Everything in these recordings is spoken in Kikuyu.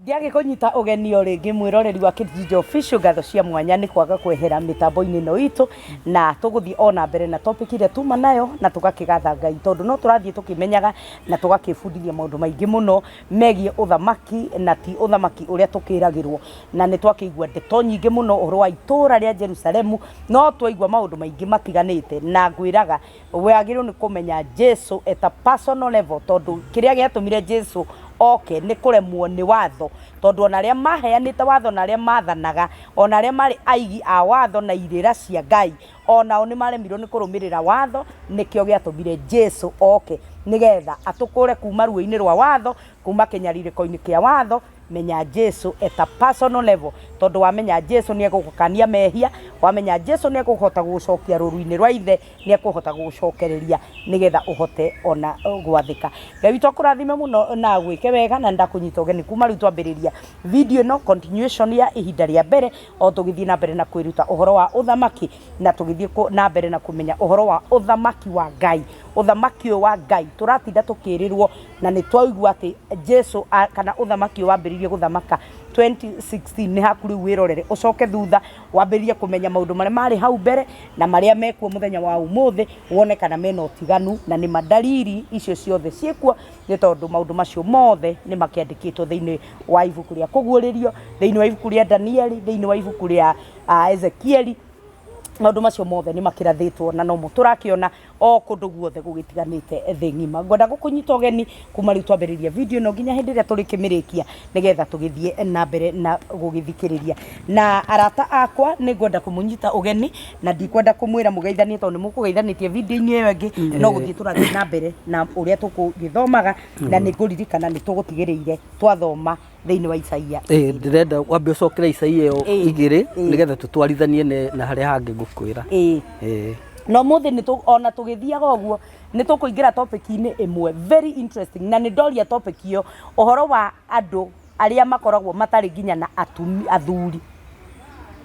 Ndiagĩkũnyita ũgeni o rĩngĩ mwĩroreri wa Kijiji Official, ngatho cia mwanya nĩ kwaga kwehera mĩtambo-inĩ ĩno itũ, na tũgũthiĩ o na mbere na topic ĩrĩa tuma nayo na tũgakĩgatha Ngai tondũ no tũrathiĩ tũkĩmenyaga na tũgakĩbundithia maũndũ maingĩ mũno megiĩ ũthamaki na ti ũthamaki ũrĩa tũkĩragĩrwo, na nĩ twakĩigua ndeto nyingĩ mũno ũhoro wa itũra rĩa Jerusalemu, no twaigua maũndũ maingĩ matiganĩte, na ngwĩraga wagĩrĩirwo nĩ kũmenya Jesu at a personal level, tondũ kĩrĩa gĩatũmire Jesu oke nĩ kũremwo nĩ watho, tondũ ona arĩa maheanĩte watho na arĩa mathanaga, ona arĩa marĩ aigi a watho na irĩra cia Ngai, onao nĩ maremirwo nĩ kũrũmĩrĩra watho, nĩkĩo gĩatũmire Jesu oke nĩgetha atũkũre kuma ruo-inĩ rwa watho, kuma kĩnyarirĩko-inĩ kĩa watho. Menya Jesu at a personal level, tondũ wamenya Jesu nĩ egũgũkania mehia, wamenya Jesu nĩ ekũhota gũgũcokia rũru-inĩ rwa ithe, nĩ ekũhota gũgũcokereria nĩgetha ũhote ona gwathĩka. Ngai witũ akũrathime mũno na agwĩke wega, na nĩndakũnyita ũgeni kuma rĩu twambĩrĩria video ĩno continuation ya ihinda rĩa mbere, o tũgĩthiĩ na mbere na kwĩruta ũhoro wa ũthamaki, na tũgĩthiĩ na mbere na kũmenya ũhoro wa ũthamaki wa Ngai. Ũthamaki ũyũ wa Ngai tũratinda tũkĩrĩrwo na nĩ twaigua atĩ Jesu kana ũthamaki ũyũ wambĩrĩirie gũthamaka 2016. Nĩ haku rĩu wĩrorere, ũcoke thutha wambĩrĩrie kũmenya maũndũ marĩa marĩ hau mbere na marĩa mekuo mũthenya wa ũmũthĩ, wone kana mena ũtiganu na nĩ ma dalili icio ciothe ciĩkuo, nĩ tondũ maũndũ macio mothe nĩ makĩandĩkĩtwo thĩinĩ wa ibuku rĩa Kũguũrĩrio, thĩinĩ wa ibuku rĩa Danieli, thĩinĩ wa ibuku rĩa Ezekieli. Maũndũ macio mothe nĩ makĩrathĩtwo na nomo tũrakĩona o kũndũ guothe gũgĩtiganĩte thĩ ng'ima. Ngwenda gũkũnyita ũgeni kuma rĩu twambĩrĩria video ĩno nginya hĩndĩ ĩrĩa tũrĩkĩmĩrĩkia, nĩgetha tũgĩthiĩ na mbere na gũgĩthikĩrĩria. Na arata akwa, nĩ ngwenda kũmũnyita ũgeni na ndikwenda kũmwĩra mũgeithanie tondũ nĩ mũkũgeithanĩtie video-inĩ ĩyo ĩngĩ, no gũthiĩ tũrathiĩ na mbere na ũrĩa tũkũgĩthomaga, na nĩ ngũririkana nĩ tũgũtigĩrĩire twathoma thĩinĩ wa Isaia. Ĩĩ, ndĩrenda wambe ũcokere Isaia ĩyo 2 nĩgetha tũtwarithanie na harĩa hangĩ ngũkwĩra. Ĩĩ. Na ũmũthĩ nĩ ona tũgĩthiaga ũguo nĩ tũkũingĩra topic-inĩ ĩmwe very interesting, na nĩ ndoria topic ĩyo ũhoro wa andũ arĩa makoragwo matarĩ nginya na athuri.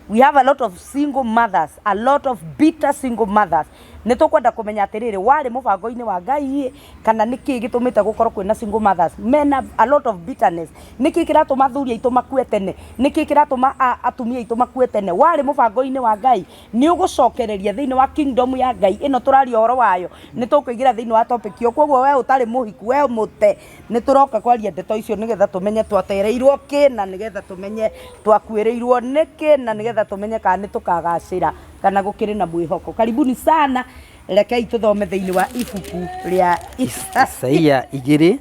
We have a lot of single mothers, a lot of bitter single mothers. Nĩ tũkwenda kũmenya atĩrĩrĩ, warĩ mũbango-inĩ wa Ngai ĩ, kana nĩ kĩĩ gĩtũmĩte gũkorwo kwĩna single mothers mena a lot of bitterness? Nĩ kĩĩ kĩratũma athuri aitũ makue tene? Nĩ kĩĩ kĩratũma atumia aitũ makue tene? Warĩ mũbango-inĩ wa Ngai? Nĩ ũgũcokereria thĩinĩ wa kingdom ya Ngai ĩno tũraria ũhoro wayo? Nĩ tũkũingĩra thĩinĩ wa topic ĩyo. Koguo we ũtarĩ mũhiku, we mũte, nĩ tũroka kwaria ndeto icio nĩgetha tũmenye twatereirwo kĩ, na nĩgetha tũmenye twakuĩrĩirwo nĩkĩ, na nĩgetha tũmenye kana nĩ tũkagacĩra kana gũkĩrĩ na mwĩhoko. Karibuni sana, rekei tũthome thĩinĩ wa ibuku rĩa Isaia 2.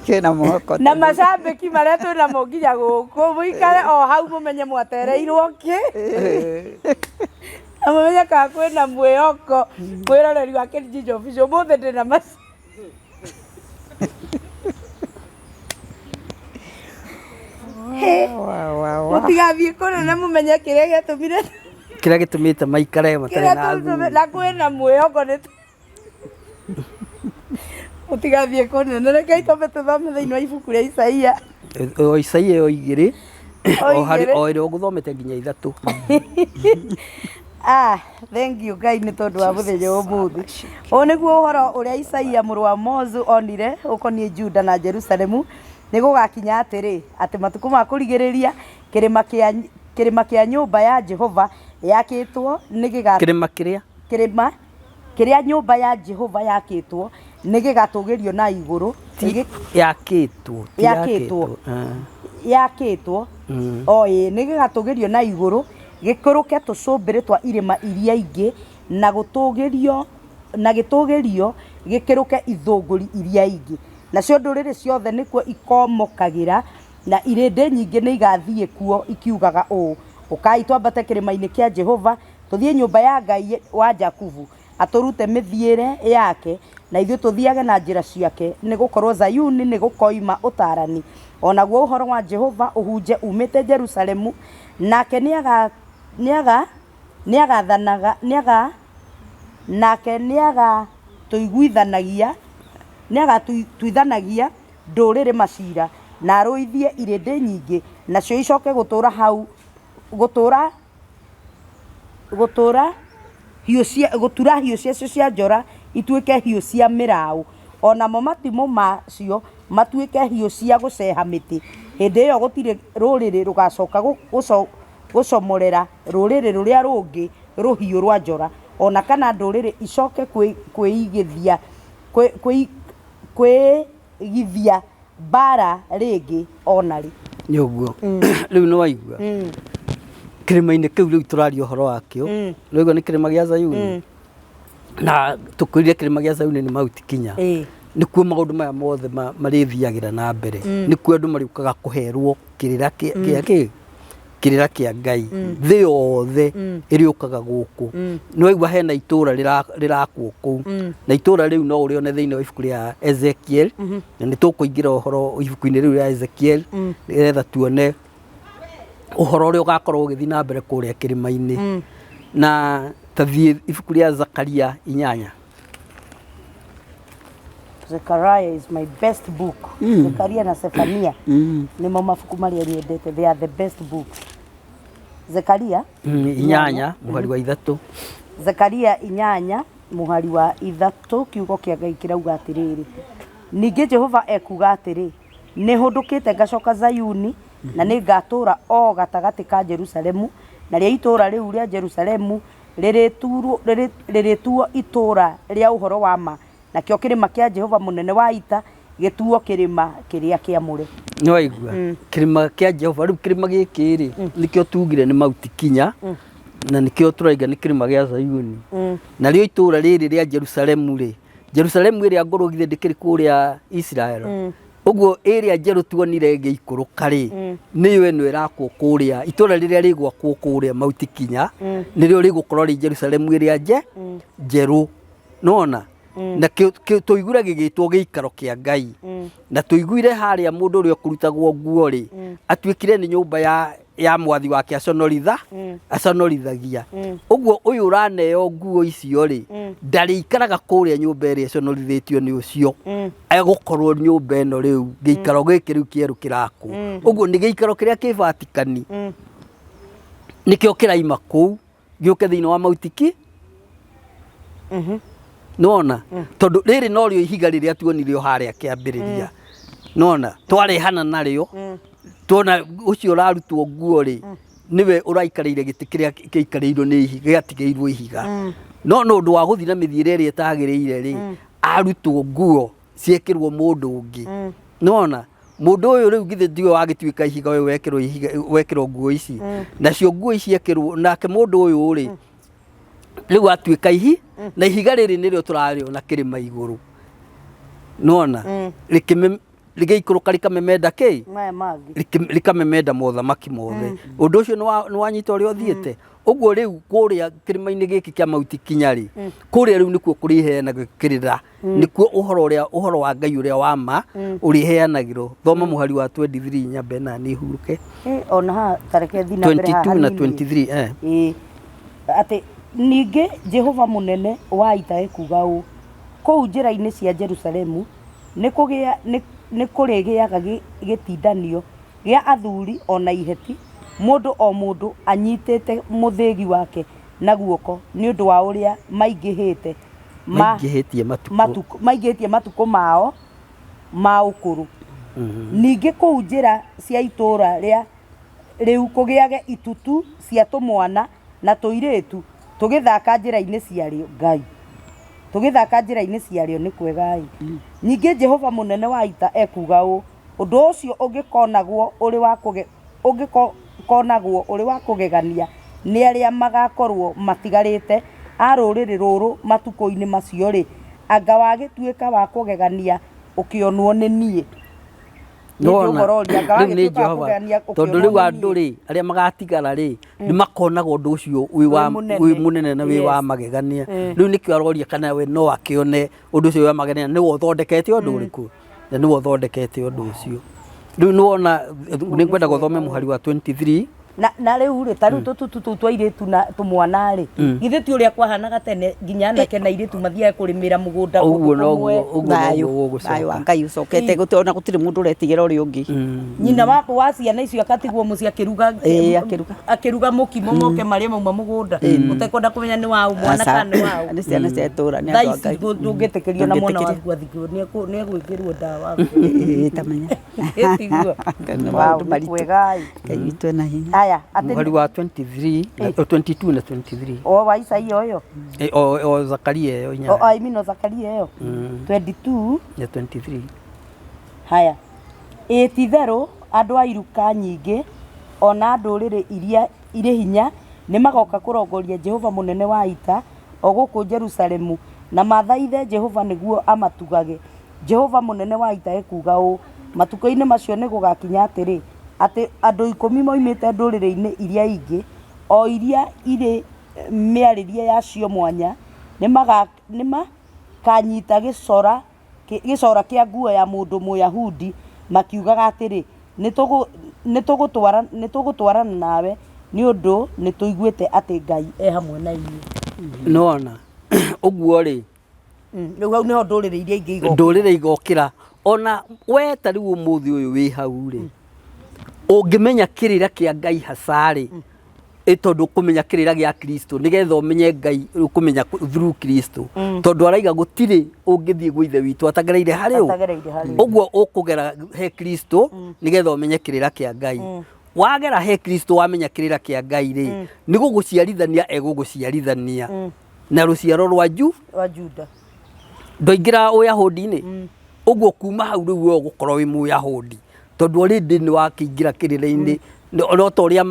Kĩna mwĩhoko. Na macambĩki marĩa twĩ namo nginya gũkũ, mũikare o hau mũmenye mwatereirwo kĩ na mũmenye kana kwĩna mwĩhoko. Mwĩroreri wa Kijiji Official, ũmũthĩ ndĩna mac Mũtigathiĩ kũnene mũmenye kĩrĩa gĩatũmire Kĩrĩa gĩtũmĩte maikare matarĩ kĩrĩa na tũtũmire athuri. Na kwĩna mwĩhoko nĩ mũtigathiĩ kũnene. Rekei twambe tũthome thĩinĩ wa ibuku rĩa Isaia. O Isaia ĩyo 2 O o harĩ 2. o ĩrĩa ũgũthomete nginya 3. Ah, thank you Ngai nĩ tondũ wa mũthenya wa ũmũthĩ. Ũũ nĩguo ũhoro ũrĩa Isaia mũrũ wa Amozu onire ũkoniĩ Juda na Jerusalemu. Nĩ gũgakinya atĩrĩ, atĩ matukũ ma kũrigĩrĩria, kĩrĩma kĩa nyũmba ya Jehova yakĩtwo nĩ gĩga Kĩrĩma kĩrĩa? Kĩrĩma kĩrĩa nyũmba ya Jehova yakĩtwo nĩ gĩgatũgĩrio na igũrũ. Ti yakĩtwo, ti Yakĩtwo. yakĩtwo. Yakĩtwo. O ĩĩ, nĩ gĩgatũgĩrio na igũrũ, gĩkũrũke tũcũmbĩrĩ twa irĩma iria ingĩ, na gũtũgĩrio, na gĩtũgĩrio gĩkĩrũke ithũngũri iria ingĩ. Nacio ndũrĩrĩ ciothe nĩkuo ikomokagĩra, na irĩndĩ nyingĩ nĩ igathiĩ kuo ikiugaga ũũ, Ũkai twambate kĩrĩma-inĩ kĩa Jehova, tũthiĩ nyũmba ya Ngai wa Jakubu, atũrute mĩthiĩre yake, na ithuĩ tũthiage na njĩra ciake. Nĩ gũkorũo Zayuni nĩ gũkoima ũtaarani, o naguo ũhoro wa Jehova ũhunje uumĩte Jerusalemu, nake nĩagatũiguithanagia ndũrĩrĩ macira, na arũithie irĩndĩ nyingĩ, nacio icoke gũtũũra hau, gũtũũra gũtũũra hiũ cia gũtura hiũ ciacio cia njora ituĩke hiũ cia mĩraũ. O namo matimũ macio matuĩke hiũ cia gũceha mĩtĩ. Hĩndĩ ĩyo gũtirĩ rũrĩrĩ rũgacoka gũcomorera rũrĩrĩ rũrĩa rũngĩ rũhiũ rwa njora, o na kana ndũrĩrĩ icoke kwĩigithia kwĩigithia mbaara rĩngĩ o na rĩ. Nĩ ũguo. Rĩu nĩ waigua? Kĩrĩma-inĩ kĩu rĩu tũraria ũhoro wakĩo, nĩ waigua nĩ kĩrĩma gĩa Zayuni? Na tũkwĩrire kĩrĩma gĩa Zayuni nĩ Mount Kenya. Nĩkuo maũndũ maya mothe marĩthiagĩra na mbere. Nĩkuo andũ marĩũkaga kũherwo kĩrĩra kĩa kĩ? Kĩrĩra kĩa Ngai. Thĩ yothe ĩrĩũkaga gũkũ. Nĩ waigua hena itũũra rĩrakwo kũu. Na itũũra rĩu no ũrĩone thĩinĩ wa ibuku rĩa Ezekiel. Na nĩ tũkũingĩra ũhoro ibuku-inĩ rĩu rĩa Ezekiel nĩgetha tuone ũhoro ũrĩa ũgakorwo ũgĩthiĩ na mbere kũrĩa kĩrĩma-inĩ. Na ta thiĩ ibuku rĩa Zakaria 8. Zechariah is my best book. Zekaria na Sefania nĩmo mabuku marĩa nyendete. They are the best books. Zekaria 8 mũhari wa 3. Zekaria 8 mũhari wa 3, kiugo kĩa Ngai kĩrauga atĩrĩrĩ, ningĩ Jehova ekuuga atĩrĩ, nĩ hũndũkĩte ngacoka Zayuni, na nĩ ngatũũra o gatagatĩ ka Jerusalemu, narĩo itũũra rĩu rĩa Jerusalemu rĩrĩtuo itũũra rĩa ũhoro wa ma, nakĩo kĩrĩma kĩa Jehova mũnene wa ita gĩtuo kĩrĩma kĩrĩa kĩamũre. Nĩ waigua? Kĩrĩma kĩa Jehova, rĩu kĩrĩma gĩkĩ rĩ, nĩkĩo tugire nĩ Mount Kenya, na nĩkĩo tũraiga nĩ kĩrĩma gĩa Zayuni. Narĩo itũũra rĩrĩ rĩa Jerusalemu rĩ, Jerusalemu ĩrĩa ngũrũ githĩ ndĩkĩrĩ kũrĩa Israel? Ũguo ĩrĩa njerũ tuonire ĩgĩikũrũka rĩ, nĩyo ĩno ĩrakwo kũrĩa, itũũra rĩrĩa rĩgwakwo kũrĩa Mount Kenya, nĩrĩo rĩgũkorwo rĩ Jerusalemu ĩrĩa njerũ. Nĩwona? Na tũiguire gĩgĩtwo gĩikaro kĩa Ngai. Na tũiguire harĩa mũndũ ũrĩa ũkũrutagwo nguo rĩ, atuĩkire nĩ nyũmba ya mwathi wake aconorithagia. Ũguo ũyũ ũraneo nguo icio rĩ, ndarĩikaraga kũrĩa nyũmba ĩrĩa ĩconorithĩtio nĩ ũcio. Egũkorwo nyũmba ĩno rĩu, gĩikaro gĩkĩ rĩu kĩerũ kĩrakwo. Ũguo nĩ gĩikaro kĩrĩa kĩ Vatikani, nĩkĩo kĩraima kũu gĩũke thĩinĩ wa Mount Ki. Nĩwona? Tondũ rĩrĩ norĩo ihiga rĩrĩa tuonire o harĩa kĩambĩrĩria. Nĩwona? Twarehana narĩo, tuona ũcio ũrarutwo nguo rĩ, nĩwe ũraikarĩire gĩtĩ kĩrĩa kĩikarĩirwo nĩ ihiga, gĩatigĩirwo ihiga. No nĩ ũndũ wa gũthiĩ na mĩthiĩre ĩrĩa ĩtagĩrĩire rĩ, arutwo nguo ciekĩrwo mũndũ ũngĩ. Nĩwona? Mũndũ ũyũ rĩu githĩ tiwe wagĩtuĩka ihiga ũyũ wekĩrwo ihiga, wekĩrwo nguo ici. Nacio nguo ici ekĩrwo, nake mũndũ ũyũ rĩ, rĩu atuĩka ihi, na ihiga rĩrĩ nĩrĩo tũrarĩona kĩrĩma igũrũ. Nĩwona? Rĩgĩikũrũka rĩkamemenda kĩ? Maya mangĩ. Rĩkamemenda mothamaki mothe. Ũndũ ũcio nĩwanyita ũrĩa ũthiĩte? Ũguo rĩu kũrĩa kĩrĩma-inĩ gĩkĩ kĩa Mount Kenya rĩ, kũrĩa rĩu nĩkuo kũrĩheanagwo kĩrĩra. Nĩkuo ũhoro ũrĩa, ũhoro wa Ngai ũrĩa wa ma ũrĩheanagĩrwo. Thoma mũhari wa 23 nyambe na niĩ hurũke. Ona haha ta reke thiĩ na mbere haha 22 na hanini. 23, eh. Atĩ ningĩ Jehova mũnene wa ita ekuuga ũũ, kũu njĩra-inĩ cia Jerusalemu nĩ kũrĩgĩaga gĩtindanio gĩa athuri o na iheti, mũndũ o mũndũ anyitĩte mũthĩgi wake na guoko nĩ ũndũ wa ũrĩa maingĩhĩte Maingĩhĩtie matukũ. Maingĩhĩtie matukũ mao ma ũkũrũ. Ningĩ kũu njĩra cia itũũra rĩa rĩu kũgĩage itutu cia tũmwana na tũirĩtu tũgĩthaka njĩra-inĩ ciarĩo. Ngai, tũgĩthaka njĩra-inĩ ciarĩo nĩ kwega-ĩ. Ningĩ Jehova mũnene wa ita ekuuga ũũ, ũndũ ũcio ũngĩkonagwo ũrĩ wa ũngĩkonagwo ũrĩ wa kũgegania nĩ arĩa magakorwo matigarĩte a rũrĩrĩ rũrũ matukũ-inĩ macio-rĩ, anga wagĩtuĩka wa kũgegania ũkĩonwo nĩ niĩ? Nĩ Nĩwona? Jehova ũroria, anga Rĩu nĩ wagĩtuĩka wa Jehova. kũgegania Tondũ ũkĩonwo rĩu nĩ andũ niĩ? rĩ, arĩa magatigara rĩ, nĩ makonaga ũndũ ũcio wĩ wa Wĩ mũnene. wĩ mũnene na wĩ wa Yes. magegania. Rĩu nĩkĩo aroria kana we no akĩone ũndũ ũcio wĩ wa magegania, nĩwe ũthondekete ũndũ ũrĩkũ? Na nĩwe ũthondekete ũndũ ũcio. Rĩu nĩwona, nĩngwenda gũthome mũhari wa 23. Na na rĩu rĩ, ta rĩu tũtutu tũu twa airĩtu na tũmwana rĩ, githĩ ti ũrĩa kwahanaga tene nginya anake na airĩtu mathiage kũrĩmĩra mũgũnda kũndũ Ũguo noguo kũmwe. ũguo Thayũ, noguo thayũ wa gũgũcoka. Ngai ũcokete gũtirĩ ona gũtirĩ mũndũ ũretigĩra ũrĩa ũngĩ. Nyina wa, wa ciana icio akatigwo mũciĩ akĩruga Ĩĩ, akĩruga. akĩruga mũkimo moke marĩe mauma mũgũnda ũtekwenda kũmenya nĩ waũ mwana Aca. kana nĩ waũ. Nĩ ciana cia itũra nĩ Thaa andũ a ici Ngai. ndũngĩtĩkĩrio na mwana Ndũngĩtĩkĩria. waku athikwo nĩ egwĩkĩrwo ndawa. Ĩĩ, tamenya. Ĩtiguo. Nĩ Wow, maũndũ nĩ maritũ. kwega ĩ. Ngai witũ ena hinya. Aya, atĩ Mũhari wa 23 na 22 na 23. o wa Isaia ũyũ. Eh, o o Zakaria ĩyo O inya. I mean o Zakaria ĩyo. 22 Ya 23. Haya. Ĩ ti-itherũ andũ a iruka nyingĩ, o na a ndũrĩrĩ iria irĩ hinya, nĩmagoka kũrongoria Jehova Mũnene wa Ita, o gũkũ Jerusalemu, na mathaithe Jehova nĩguo amatugage. Jehova Mũnene wa Ita ekuuga ũũ, Matukũ-inĩ macio nĩgũgakinya atĩrĩ, atĩ andũ ikũmi moimĩte ndũrĩrĩ-inĩ iria ingĩ, o iria irĩ mĩarĩrie yacio mwanya, nĩmakanyita gĩcora gĩcora kĩa nguo ya mũndũ Mũyahudi, makiugaga atĩrĩ, Nĩtũgũtwarana nawe, nĩ ũndũ nĩtũiguĩte atĩ Ngai e hamwe na inyuĩ. Nĩwona? Ũguo-rĩ, Rĩu hau nĩho ndũrĩrĩ iria ingĩ igoka. Ndũrĩrĩ igokĩra. Ona we ta rĩu ũmũthĩ ũyũ wĩ hau rĩ, ũngĩmenya kĩrĩra kĩa Ngai haca rĩ, ĩ tondũ ũkũmenya kĩrĩra gĩa Kristo nĩgetha ũmenye Ngai ũkũmenya through Kristo. Tondũ araiga gũtirĩ ũngĩthiĩ gwĩ ithe witũ atagereire harĩ ũ. Atagereire harĩ ũ. Ũguo ũkũgera he Kristo nĩgetha ũmenye kĩrĩra kĩa Ngai. Wagera he Kristo wamenya kĩrĩra kĩa Ngai rĩ, nĩ gũgũciarithania egũgũciarithania na rũciaro rwa Ju Rwa Juda. Ndwaingĩra Ũyahudi-inĩ. Ũguo kuma hau rĩu we ũgũkorwo wĩ Mũyahudi tondũ already nĩ wakĩingĩra kĩrĩra-inĩ. No ta ũrĩa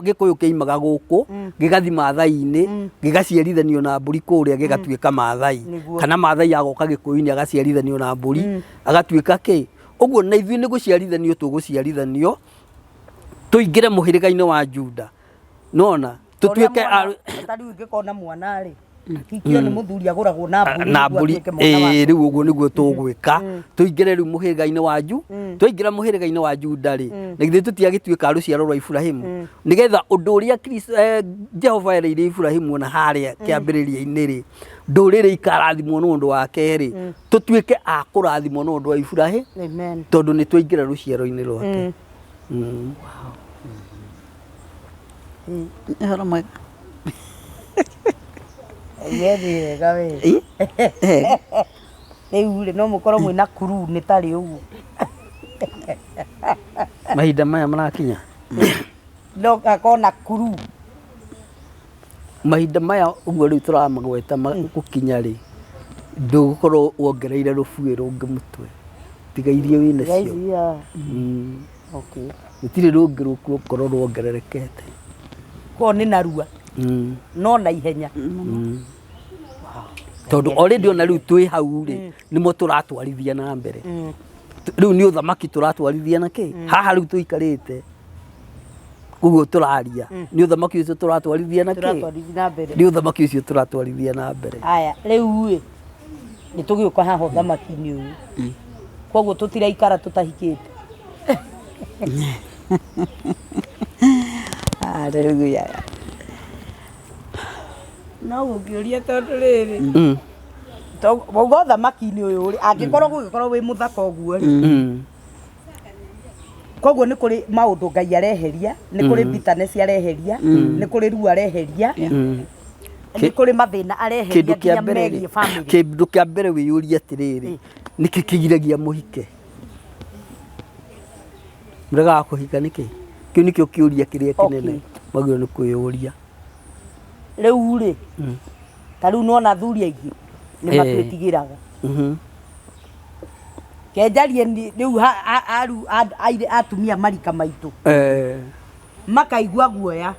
Gĩkũyũ kĩaimaga gũkũ gĩgathiĩ Maathai-inĩ gĩgaciarithanio na mbũri kũrĩa gĩgatuĩka Maathai. Kana Maathai agoka Gĩkũyũ-inĩ agaciarithanio na mbũri agatuĩka kĩ. Ũguo na ithuĩ nĩ gũciarithanio tũgũciarithanio tũingĩre mũhĩrĩga-inĩ wa Juda. Nĩwona? Tũtuĩke a Ta rĩu ingĩkorwo na mwana rĩ, kikio nĩ mũthuri agũragwo na mbũri na nĩguo mbũri atuĩke mwana wake. Ĩĩ, rĩu ũguo nĩguo tũgwĩka, tũingĩre rĩu mũhĩrĩga-inĩ wa Ju twaingĩra mũhĩrĩga-inĩ wa Juda rĩ, na githĩ tũtiagĩtuĩka a rũciaro rwa Iburahimu, nĩgetha ũndũ ũrĩa Jehova erĩire Iburahimu ona harĩa kĩambĩrĩria-inĩ rĩ, ndũrĩrĩ ikarathimwo nĩ ũndũ wake rĩ, tũtuĩke a kũrathimwo nĩ ũndũ wa Iburahimu. Amen. Tondũ nĩ twaingĩra rũciaro-inĩ rwake. Ũhoro mwega. Ye nĩ wega we. Ĩ? Eh, Rĩu rĩ no mũkorwo mwĩna crew nĩ tarĩ ũguo. Mahinda maya marakinya. No gakorwo na crew. Mahinda maya ũguo rĩu tũramagweta gũkinya rĩ, ndũgũkorwo wongereire rũbuĩ rũngĩ mũtwe tiga iria wĩ nacio. Ici, ah. Okay. Gũtirĩ rũngĩ rũgũkorwo ruongererekete. Koguo nĩ narua no na ihenya. Tondũ already ona rĩu twĩ hau rĩ, nĩmo tũratwarithia na mbere. Rĩu nĩ ũthamaki tũratwarithia na kĩ haha rĩu tũikarĩte ũguo tũraria, nĩ ũthamaki ũcio tũratwarithia na kĩ, Tũratwarithia na mbere. Nĩ ũthamaki ũcio tũratwarithia na mbere. Aya, rĩu ĩ nĩ tũgĩũka haha ũthamaki-inĩ ũyũ, koguo tũtiraikara tũtahikĩte. Hallelujah. No gũkĩũria tondũ rĩrĩ, wauga ũthamaki-inĩ ũyũ rĩ, angĩkorwo gũgĩkorwo wĩ mũthaka ũguo rĩ, koguo nĩ kũrĩ maũndũ Ngai areheria, nĩ kũrĩ bitterness areheria, nĩ kũrĩ ruo areheria, nĩ kũrĩ mathĩna areheria Kĩndũ kĩa nginya mbere rĩ, megiĩ family. Kĩndũ kĩa mbere wĩyũrie atĩrĩrĩ, nĩkĩ kĩgiragia mũhike? Mũregaga kũhika nĩkĩ? Kĩu nĩkĩo kĩũria kĩrĩa kĩnene mwagĩrĩirwo nĩ kwĩyũria. Rĩu rĩ, ta rĩu nĩwona athuri aingĩ nĩ matwĩtigĩraga. Kenjarie rĩu atumia marika maitũ makaigua guoya,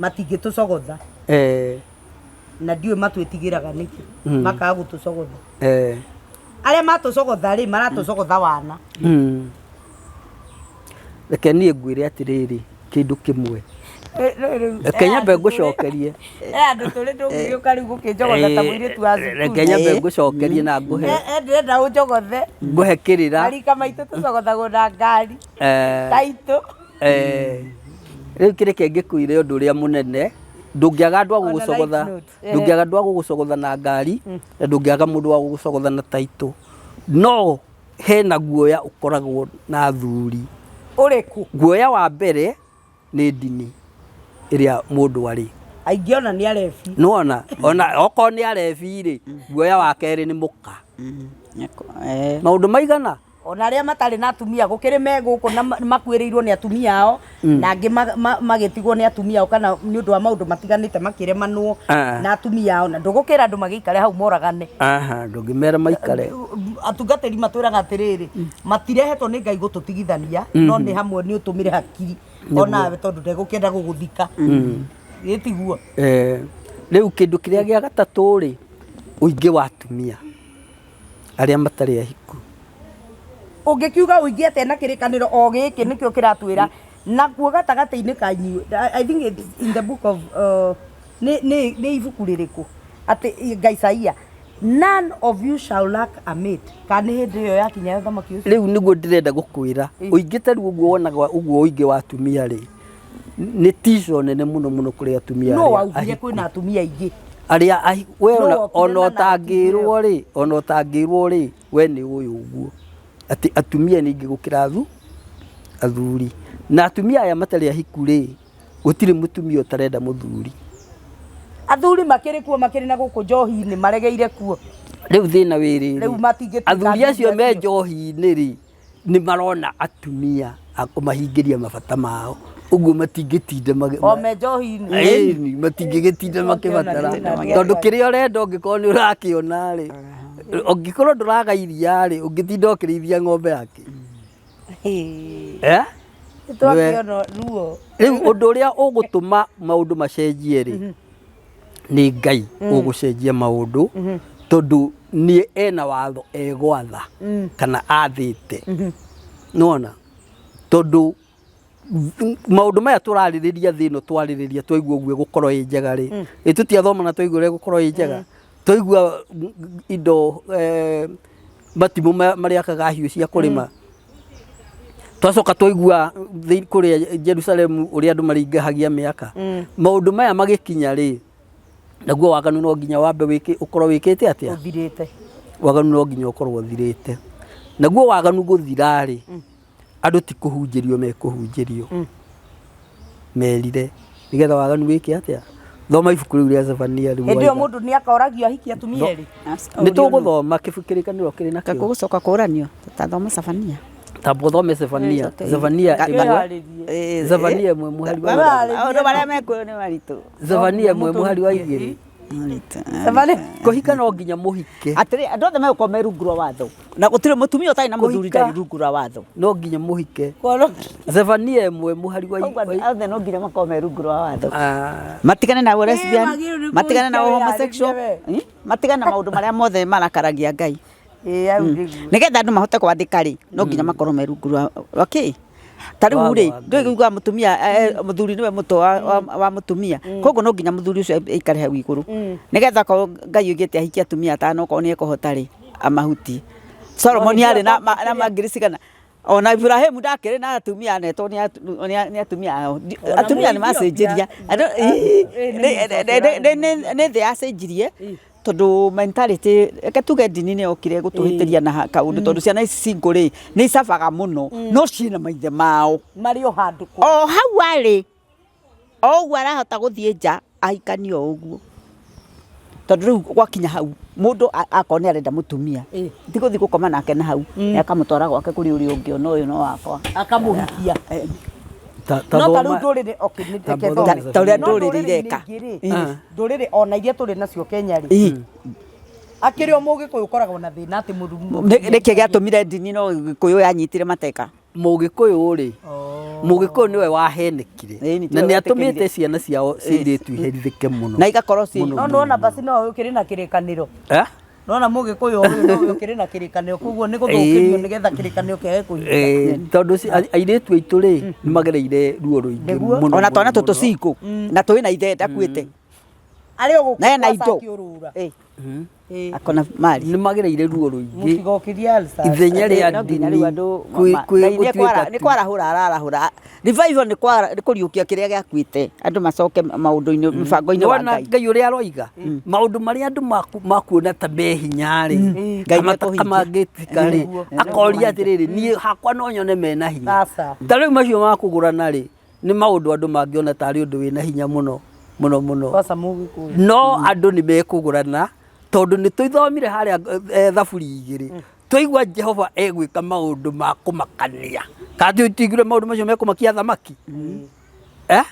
matingĩtũcogotha. Na ndiũĩ matwĩtigĩraga nĩkĩ, makaga gũtũcogotha. Arĩa matũcogotha rĩ, maratũcogotha wana. Reke niĩ ngwĩre atĩrĩrĩ, kĩndũ kĩmwe. Reke nyambe ngũcokerie. Andũ tũrĩ ndũngĩgĩũka rĩu gũkĩnjogotha ta mũirĩtu wa cukuru. Reke nyambe ngũcokerie na ngũhe. Ndĩrenda ũnjogothe. Ngũhe kĩrĩra. Marika maitũ tũcogothagwo na ngari. Taitũ. Rĩu kĩreke ngĩkwĩre ũndũ ũrĩa mũnene, ndũngĩaga andũ a On a light gũgũcogotha, note, ehe. ndũngĩaga andũ a gũgũcogotha na ngari, na ndũngĩaga mũndũ wa gũgũcogotha na taitũ. No hena guoya ũkoragwo na athuri. Ũrĩkũ? Guoya wa mbere nĩ ndini ĩrĩa mũndũ arĩ. Aingĩ ona nĩ arebi. Nĩwona? Ona okorwo nĩ arebi rĩ, guoya wa kerĩ nĩ mũka. Maũndũ maigana? Ona arĩa matarĩ na atumia gũkĩrĩ me gũkũ na makuĩrĩirwo nĩ atumia ao na angĩ magĩtigwo nĩ atumia ao kana nĩ ũndũ wa maũndũ matiganĩte makĩremanwo na atumia ao na ndũgũkĩra andũ magĩikare hau moragane. Aha, ndũngĩmera maikare. Atungatĩri matwĩraga atĩrĩrĩ, matirehetwo nĩ Ngai gũtũtigithania no nĩ hamwe nĩ ũtũmĩre hakiri onawe tondũ ndegũkĩenda gũgũthika. Ĩ tiguo? Rĩu kĩndũ kĩrĩa gĩa gatatũ rĩ, ũingĩ wa atumia arĩa matarĩ ahiku. Ũngĩkiuga ũingĩ atĩa na kĩrĩkanĩro o gĩkĩ nĩkĩo kĩratwĩra nakuo gatagatĩ-inĩ ka inyuĩ, I think it's in the book of nĩ, nĩ, nĩ ibuku rĩrĩkũ atĩ nga Isaia, none of you shall lack a mate. Kana nĩ hĩndĩ ĩyo yakinya ya ũthamaki ũcio? Rĩu nĩguo ndĩrenda gũkwĩra, ũingĩ ta rĩu ũguo wonaga ũguo ũingĩ wa atumia rĩ, nĩ tico nene mũno mũno kũrĩ atumia Nũ arĩa waugire ahiku. kwĩna atumia aingĩ? Arĩa ahiku, we Nũ ona, wokire ona na narrative ĩyo? ũtangĩrwo rĩ, ona ũtangĩrwo rĩ, we nĩ ũĩ ũguo atĩ atumia nĩ aingĩ gũkĩra athuri. Na atumia aya matarĩ ahiku rĩ, gũtirĩ mũtumia ũtarenda mũthuri. Athuri makĩrĩ kuo makĩrĩ na gũkũ njohi-inĩ maregeire kuo. Rĩu thĩna wĩ rĩrĩ, Rĩu matingĩtuĩka athuri acio athuri me acio. njohi-inĩ rĩ, nĩ marona atumia a kũmahingĩria mabata mao, ũguo matingĩtinda O me njohi-inĩ. Ĩni, matingĩgĩtinda makĩbatara, tondũ kĩrĩa ũrenda ũngĩkorwo nĩ ũrakĩona rĩ, ũngĩkorwo ndũraga iria rĩ, ũngĩtinda ũkĩrĩithia ng'ombe yakĩ? Eh? Twakĩona ruo. Rĩu ũndũ ũrĩa ũgũtũma maũndũ macenjie rĩ, nĩ Ngai ũgũcenjia maũndũ, tondũ nĩ ena watho egwatha kana athĩte. Nĩwona? Tondũ maũndũ maya tũrarĩrĩria thĩ ĩno twarĩrĩria twaigua ũguo ĩgũkorwo ĩ njega rĩ, ĩ tũtiathoma na twaigua ũrĩa ĩgũkorwo ĩ njega? Twaigua indo matimũ marĩakaga hiũ cia kũrĩma. Twacoka twaigua kũrĩa Jerusalemu ũrĩa andũ maringĩhagia mĩaka. Maũndũ maya magĩkinya rĩ, naguo waganu no nginya wambe wĩke ũkorwo wĩkĩte atĩa? Ũthirĩte. Waganu no nginya ũkorwo ũthirĩte. Naguo waganu gũthira rĩ, andũ ti kũhunjĩrio mekũhunjĩrio. Merire nĩgetha waganu wĩke atĩa? Thoma ibuku rĩu rĩa Zefania rĩu. Hĩndĩ ĩyo mũndũ nĩ akoragio ahikie atumia erĩ. Nĩ tũgũthoma kĩbu kĩrĩkanĩro kĩrĩ nakĩo. Gũgũcoka kũranio tathoma Zefania. Tamba ũthome Zefania. Zefania ĩmwe. Zefania ĩmwe mũhari wa Maũndũ marĩa mekuo nĩ maritũ. Zefania ĩmwe mũhari wa igĩrĩ. Kũhika no nginya mũhike. Atĩrĩ, andũ othe megũkorwo me rungu rwa watho. Na gũtirĩ mũtumia ũtarĩ na mũthuri ndarĩ rungu rwa watho. No nginya mũhike. Zefania ĩmwe mũhari wa Koguo othe no nginya makorwo me rungu rwa watho. Matigane na lesbian, matigane na homosexual, matigane na maũndũ marĩa mothe marakaragia Ngai. Nĩgetha andũ mahote kwathĩka rĩ, no nginya makorwo me rungu rwa kĩ? Ta rĩu rĩ, ndũĩ ugaga mũtumia mũthuri nĩwe mũtwe wa mũtumia, koguo no nginya mũthuri ũcio aikare hau igũrũ, nĩgetha okorwo Ngai oigĩte ahikie atumia atano okorwo nĩ ekũhota rĩ, amahutie. Solomoni arĩ na ngiri cigana? Ona Iburahĩmu ndakĩrĩ na atumia anetwo nĩ atumia ao. Atumia nĩ macenjirie, nĩ thĩ yacenjirie. Tondũ mentality reke tuge ndini nĩ yokire gũtũhĩtĩria na kaũndũ tondũ ciana ici single rĩ nĩ icabaga mũno no ciĩna maithe mao. Marĩ o handũ kũ? O hau arĩ o ũguo arahota gũthiĩ nja ahikanie o ũguo. Tondũ rĩu gwakinya hau mũndũ akorwo nĩ arenda mũtumia ti gũthiĩ gũkoma nake na hau nĩ akamũtwara gwake kũrĩ ũrĩa ũngĩ ona ũyũ no wakwa. Akamũhikia. No ta rĩu ndũrĩrĩ okay, nĩ- reke thome. Ta ũrĩa No ndũrĩrĩ ndũrĩrĩ-inĩ ireka. ingĩ rĩ, ndũrĩrĩ ona iria tũrĩ nacio Kenya rĩ akĩrĩ o mũgĩkũyũ ũkoragwo na thĩna atĩ mũthuri Nĩkĩ gĩatũmire ndini no gĩkũyũ yanyitire mateka? Mũgĩkũyũ rĩ, Mũgĩkũyũ nĩwe wahenekire Ĩni, na tiwe nĩ atũmĩte wetĩkĩrire. ciana ciao cia airĩtu iherithĩke mũno. Na igakorwo ci No nĩwona basi no ũkĩrĩ na kĩrĩkanĩro. Eh? Nona mũgĩkũyũ ũyũ no ũkĩrĩ na kĩrĩkanĩro koguo nĩ gũthũkĩrio nĩgetha kĩrĩkanĩro kĩage kũhinga. Eh, tondũ airĩtu aitũ rĩ nĩ magereire ruo rũingĩ Nĩguo. mũno ona twana mũno, tũtũ mũno. cingũ na twĩ na ithe ndakuĩte Arĩ o gũkũ Na ena kwa indo. Saki ũrũra. Eh. Akona mali. Nĩ magereire ruo rũingĩ. Mũtigokĩrie ulcers. Ithenya rĩa No nginya ndini rĩu andũ kwĩ Ngai nĩ gũtuĩka kwara- nĩ kwarahũra ararahũra. Revival nĩ kwara- nĩ kũriũkia kĩrĩa gĩakuĩte andũ macoke maũndũ-inĩ mĩbango-inĩ wa Nĩwona Ngai. Ngai ũrĩa aroiga maũndũ marĩa andũ makuona ta me hinya rĩ, Ngai kana ta nĩekũhingia. kamangĩtika rĩ, akoria atĩrĩrĩ, niĩ hakwa no nyone mena hinya. Aca. Ta rĩu macio ma kũgũrana rĩ, nĩ maũndũ andũ mangĩona tarĩ ũndũ wĩna hinya mũno mũno mũno. Kwanza mũgĩkũyũ. No andũ nĩ mekũgũrana tondũ nĩ tũithomire harĩa thaburi igĩrĩ, twaigua Jehova egwĩka maũndũ ma kũmakania. Kana tũtigire maũndũ macio mekũmakia athamaki? Eh?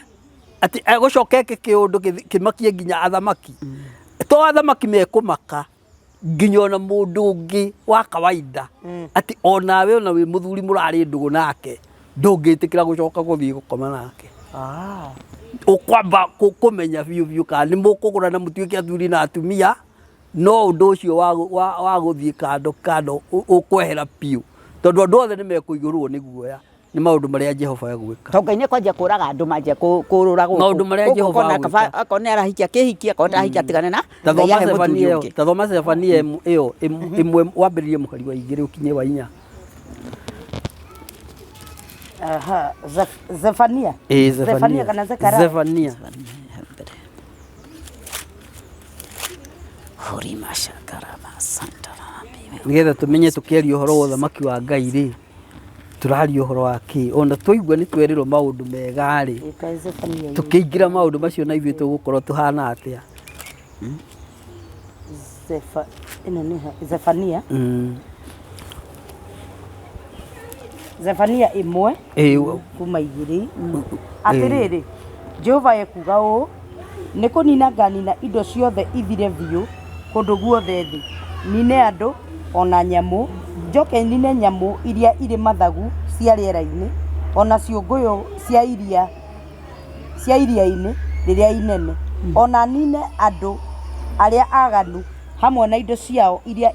Atĩ egũcoka eke kĩũndũ kĩmakie nginya athamaki. To athamaki mekũmaka, nginya ona mũndũ ũngĩ wa kawaida, atĩ onawe ona wĩ mũthuri mũrarĩ ndũgũ nake, ndũngĩtĩkĩra gũcoka gũthiĩ gũkoma nake. Ũkwamba kũmenya biũ biũ kana nĩ mũkũgũrana mũtuĩke athuri na atumia, no ũndũ ũcio wa gũthiĩ kando kando ũkwehera biũ, tondũ andũ othe nĩ mekũiyũrwo nĩ guoya nĩ maũndũ marĩa Jehova egwĩka. Tondũ Ngai nĩ kwanjia kũraga andũ manjia kũrũra gũkũ. Maũndũ marĩa Gũkũ Jehova ũkona agwĩka. kaba akorwo nĩ arahikia akĩhikia, akorwo ndarahikia atigane na Ta Ngai thoma ahe mũthuri Zefania ĩyo, ũngĩ. ta thoma Zefania ĩyo ĩmwe wambĩrĩrie mũhari wa igĩrĩ ũkinye wa inya. Aha, Zefania. Ĩĩ, Zefania kana Zekaria? Zefania. Nĩgetha tũmenye tũkĩaria ũhoro wa ũthamaki wa Ngai rĩ, tũraria ũhoro wa kĩ? Ona twaigua nĩ twerĩrwo maũndũ mega rĩ, Ĩka Zefania. tũkĩingĩra maũndũ macio na ithuĩ tũgũkorwo tũhana atĩa? Zefa, ĩno nĩ ha? Zefania. Zefania ĩmwe kuma igĩrĩ. Atĩrĩrĩ, Jehova ekuuga ũũ, nĩ kũnina nganina indo ciothe ithire biũ kũndũ guothe thĩ, nine andũ o na nyamũ, njoke nine nyamũ iria irĩ mathagu cia rĩera-inĩ, o na ciũngũyũ cia iria cia iria-inĩ rĩrĩa inene, o na nine andũ arĩa aganu hamwe na indo ciao iria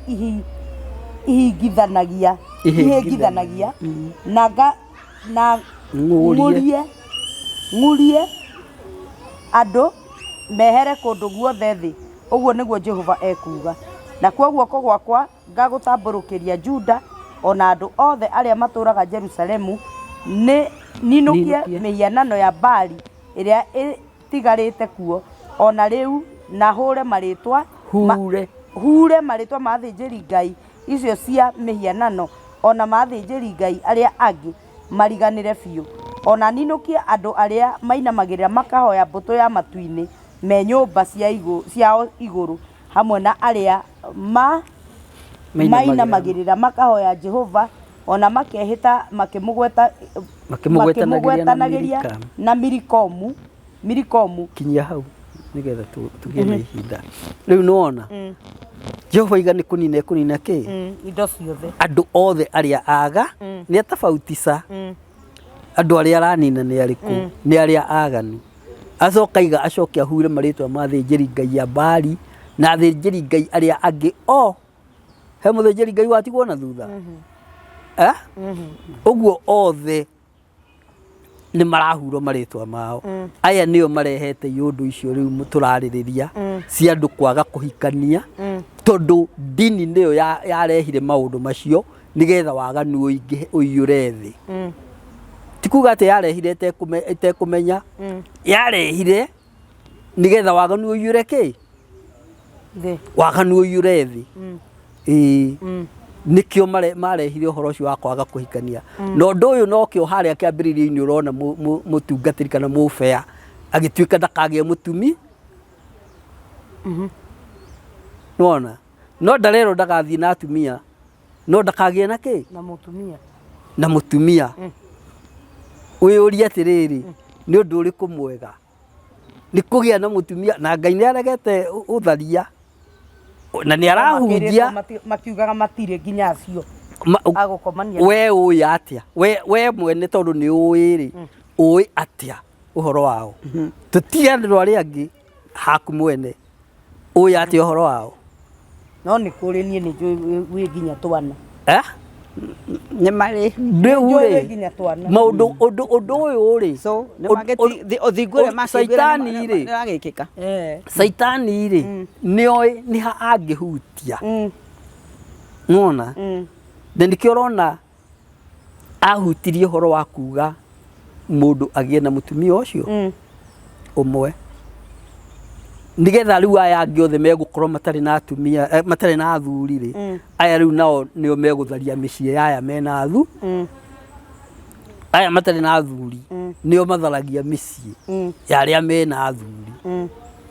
ihingithanagia ihĩngithanagia na nga na Ng'ũrie. ng'ũrie ng'ũrie andũ mehere kũndũ guothe thĩ, ũguo nĩguo Jehova ekuuga. Nakuo guoko gwakwa ngagũtambũrũkĩria Juda o na andũ othe arĩa matũũraga Jerusalemu, nĩ ninũkie Ninũkie. mĩhianano ya Baali ĩrĩa ĩtigarĩte kuo o na rĩu, na hũre marĩtwa Hure. hure marĩtwa ma athĩnjĩri ngai icio cia mĩhianano o na ma athĩnjĩri ngai arĩa angĩ mariganĩre biũ, o na ninũkie andũ arĩa mainamagĩrĩra makahoya mbũtũ ya matu-inĩ me nyũmba ciao igũrũ, hamwe na arĩa Mainamagĩrĩra. mainamagĩrĩra makahoya Jehova o na makehĩta makĩmũgweta Makĩmũgwetanagĩria na makĩmũgwetanagĩria Milikamu. na Milikomu Milikomu. Kinyia hau nigetha tũgĩe na ihinda rĩu. Nĩwona Jehova iga nĩ kũnina ekũnina kĩ? Indo ciothe. Andũ othe arĩa aga nĩ atabautisa. Andũ arĩa aranina nĩ arĩkũ? Nĩ arĩa aganu. Acoka iga acoke ahure marĩtwa ma athĩnjĩri ngai a Baali na athĩnjĩri ngai arĩa angĩ o he mũthĩnjĩri ngai watigwo na thutha. Eh? Ũguo othe nĩ marahurwo marĩtwa mao. Aya nĩo marehete iũndũ icio rĩu tũrarĩrĩria cia andũ kwaga kũhikania, tondũ ndini nĩyo yarehire maũndũ macio nĩgetha waganu ũingĩhe ũiyũre thĩ. Ti kuga atĩ yarehire ĩtekũmenya, yarehire nĩgetha waganu ũiyũre kĩ? Thĩ. Waganu ũiyũre thĩ. Ĩĩ, nĩkĩo marehire ũhoro ũcio wa kwaga kũhikania. Na ũndũ ũyũ nokĩo harĩa kĩambĩrĩria-inĩ ũrona mũtungatĩri kana mũbea agĩtuĩka ndakagĩe mũtumi. Nĩwona? No ndarerwo ndagathiĩ na atumia, no ndakagĩe na kĩ? Na mũtumia. Na mũtumia. Wĩyũrie atĩrĩrĩ, nĩ ũndũ ũrĩkũ mwega? Nĩ kũgĩa na mũtumia, na Ngai nĩ aregete ũtharia na nĩ arahunjia. Makiugaga matirĩ nginya acio agũkomania. We ũĩ atĩa? We mwene tondũ nĩ ũĩ rĩ, ũĩ atĩa ũhoro wao? Tũtige andũ arĩa angĩ, haku mwene ũĩ atĩa ũhoro wao? No nĩ kũrĩ, niĩ nĩ njũĩ wĩ nginya twana. Eh? Nĩ marĩ. Rĩu Njũĩ rĩ nginya twana. maũndũ ũndũ ũndũ ũyũ rĩ So nĩ ũndũ- magĩti ũthingu ũrĩa makĩiguĩra Caitani rĩ nĩ wagĩkĩka. Eh. Caitani rĩ nĩoĩ nĩ ha angĩhutia nĩwona na nĩkĩo ũrona ahutirie ũhoro wa kuga mũndũ agĩe na mũtumia ũcio ũmwe nĩgetha rĩu aya angĩ othe megũkorwo matarĩ na atumia eh, matarĩ na athuri rĩ aya rĩu nao nĩo megũtharia mĩciĩ ya aya mena athu aya matarĩ na athuri nĩo matharagia mĩciĩ ya arĩa mena athuri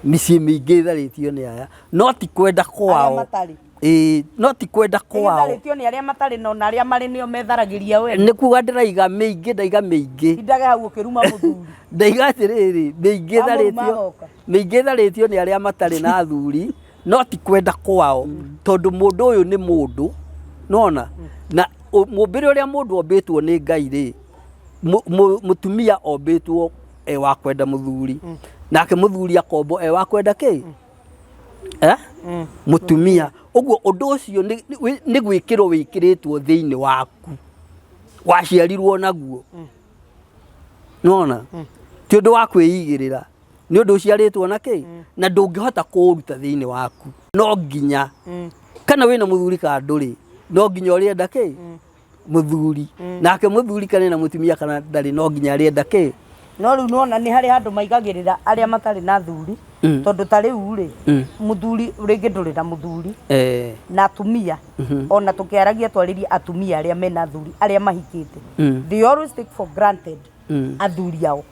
mĩciĩ mĩingĩ ĩtharĩtio nĩ aya no ti kwenda Arĩa kwao matarĩ. Ĩĩ, no ti kwenda kwao Ĩtharĩtio nĩ arĩa matarĩ na ona arĩa marĩ nĩo metharagĩria we. nĩ kuga ndĩraiga mĩingĩ ndaiga mĩingĩ Indage hau ũkĩruma mũthuri. ndaiga atĩrĩrĩ mĩingĩ Wamũruma ĩtharĩtio agoka. mĩingĩ ĩtharĩtio nĩ arĩa matarĩ na athuri no ti kwenda kwao tondũ mũndũ ũyũ nĩ mũndũ nona na mũmbĩre ũrĩa mũndũ ombĩtwo nĩ Ngai rĩ mũtumia ombĩtwo e wa kwenda mũthuri nake mũthuri akombwo e wa kwenda kĩ eh? Mũtumia ũguo ũndũ ũcio nĩ gwĩkĩrwo wĩkĩrĩtwo thĩinĩ waku waciarirwo naguo nona ti ũndũ wa kwĩigĩrĩra nĩ ũndũ ũciarĩtwo na kĩ na ndũngĩhota kũũruta thĩinĩ waku no nginya kana wĩna mũthuri kana ndũrĩ no nginya ũrĩenda kĩ mũthuri nake mũthuri kana ena mũtumia kana ndarĩ no nginya arĩenda kĩ No rĩu nĩwona nĩ harĩ handũ maigagĩrĩra arĩa matarĩ na athuri tondũ ta rĩu rĩ mũthuri rĩngĩ ndũrĩ na mũthuri eh, na atumia ona tũkĩaragia twarĩrie atumia arĩa mena athuri arĩa mahikĩte they always take for granted athuri ao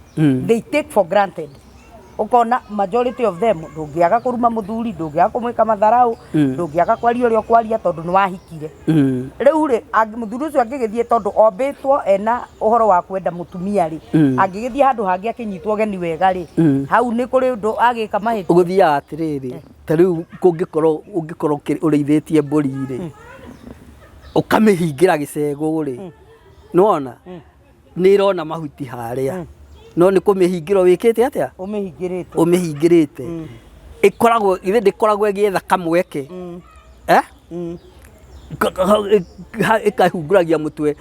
they take for granted ũkona majority of them ndũngĩaga kũruma mũthuri ndũngĩaga kũmwĩka matharau ndũngĩaga kwaria ũrĩa ũkwaria tondũ nĩ wahikire rĩu rĩ mũthuri ũcio angĩgĩthiĩ tondũ ombĩtwo ena ũhoro wa kwenda mũtumia rĩ angĩgĩthiĩ handũ hangĩ akĩnyitwo ũgeni wega rĩ hau nĩ kũrĩ ũndũ agĩka mahĩtia Ũgũthiaga atĩrĩrĩ ta rĩu kũngĩkorwo ũngĩkorwo ũrĩithĩtie mbũri rĩ ũkamĩhingĩra gĩcegũ rĩ nĩwona nĩ ĩrona mahuti harĩa no nĩ kũmĩhingĩra wĩkĩte atĩa ũmĩhingĩrĩte ũmĩhingĩrĩte ĩkoragwo ithe ndĩkoragwo ĩgĩetha kamweke eh Ĩkahunguragia mũtwe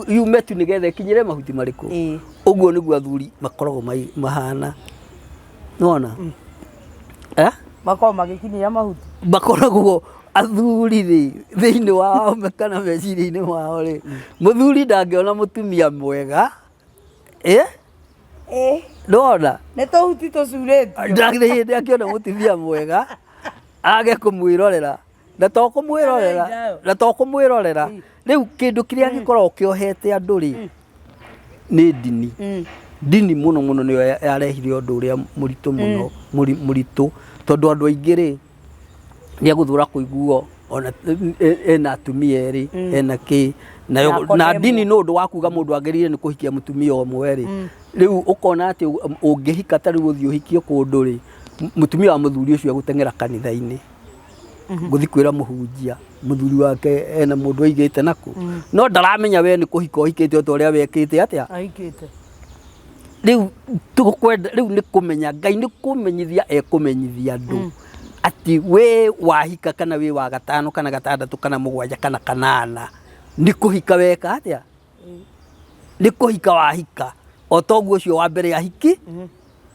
yume tu nĩgetha ĩkinyĩre mahuti marĩkũ Ĩĩ. ũguo nĩguo athuri makoragwo mahana nĩwona eh makoragwo magĩkinyĩra mahuti makoragwo athuri rĩ thĩinĩ wao kana meciria-inĩ mao rĩ mũthuri ndangĩona mũtumia mwega eh ĩĩ nĩwona nĩ tũhuti tũcurĩtio ndangĩ hĩndĩ akĩona mũtumia mwega age kũmwĩrorera na to kũmwĩrorera na to kũmwĩrorera rĩu kĩndũ kĩrĩa gĩkoragwo kĩohete andũ rĩ nĩ ndini ndini mũno mũno nĩyo yarehire ũndũ ũrĩa mũritũ mũno mũritũ tondũ andũ aingĩ rĩ nĩ egũthũra kũiguo ona ena atumia erĩ ena kĩ nayo Na akona na ĩmwe. ndini nĩ ũndũ wa kuga mũndũ agĩrĩire nĩ kũhikia mũtumia ũmwe rĩ rĩu ũkona atĩ ũngĩhika ta rĩu ũthiĩ ũhikio kũndũ rĩ mũtumia wa mũthuri ũcio egũteng'era kanitha-inĩ gũthiĩ kwĩra mũhunjia mũthuri wake ena mũndũ aigĩte nakũ no ndaramenya we nĩ kũhika ũhikĩte o ta ũrĩa wekĩte atĩa ahikĩte rĩu tũkwenda rĩu nĩ kũmenya Ngai nĩ kũmenyithia ekũmenyithia andũ atĩ we wahika kana wĩ wa gatano kana gatandatũ kana mũgwanja kana kanana nĩ kũhika weka atĩa nĩ kũhika wahika o toguo ũcio wa mbere ahiki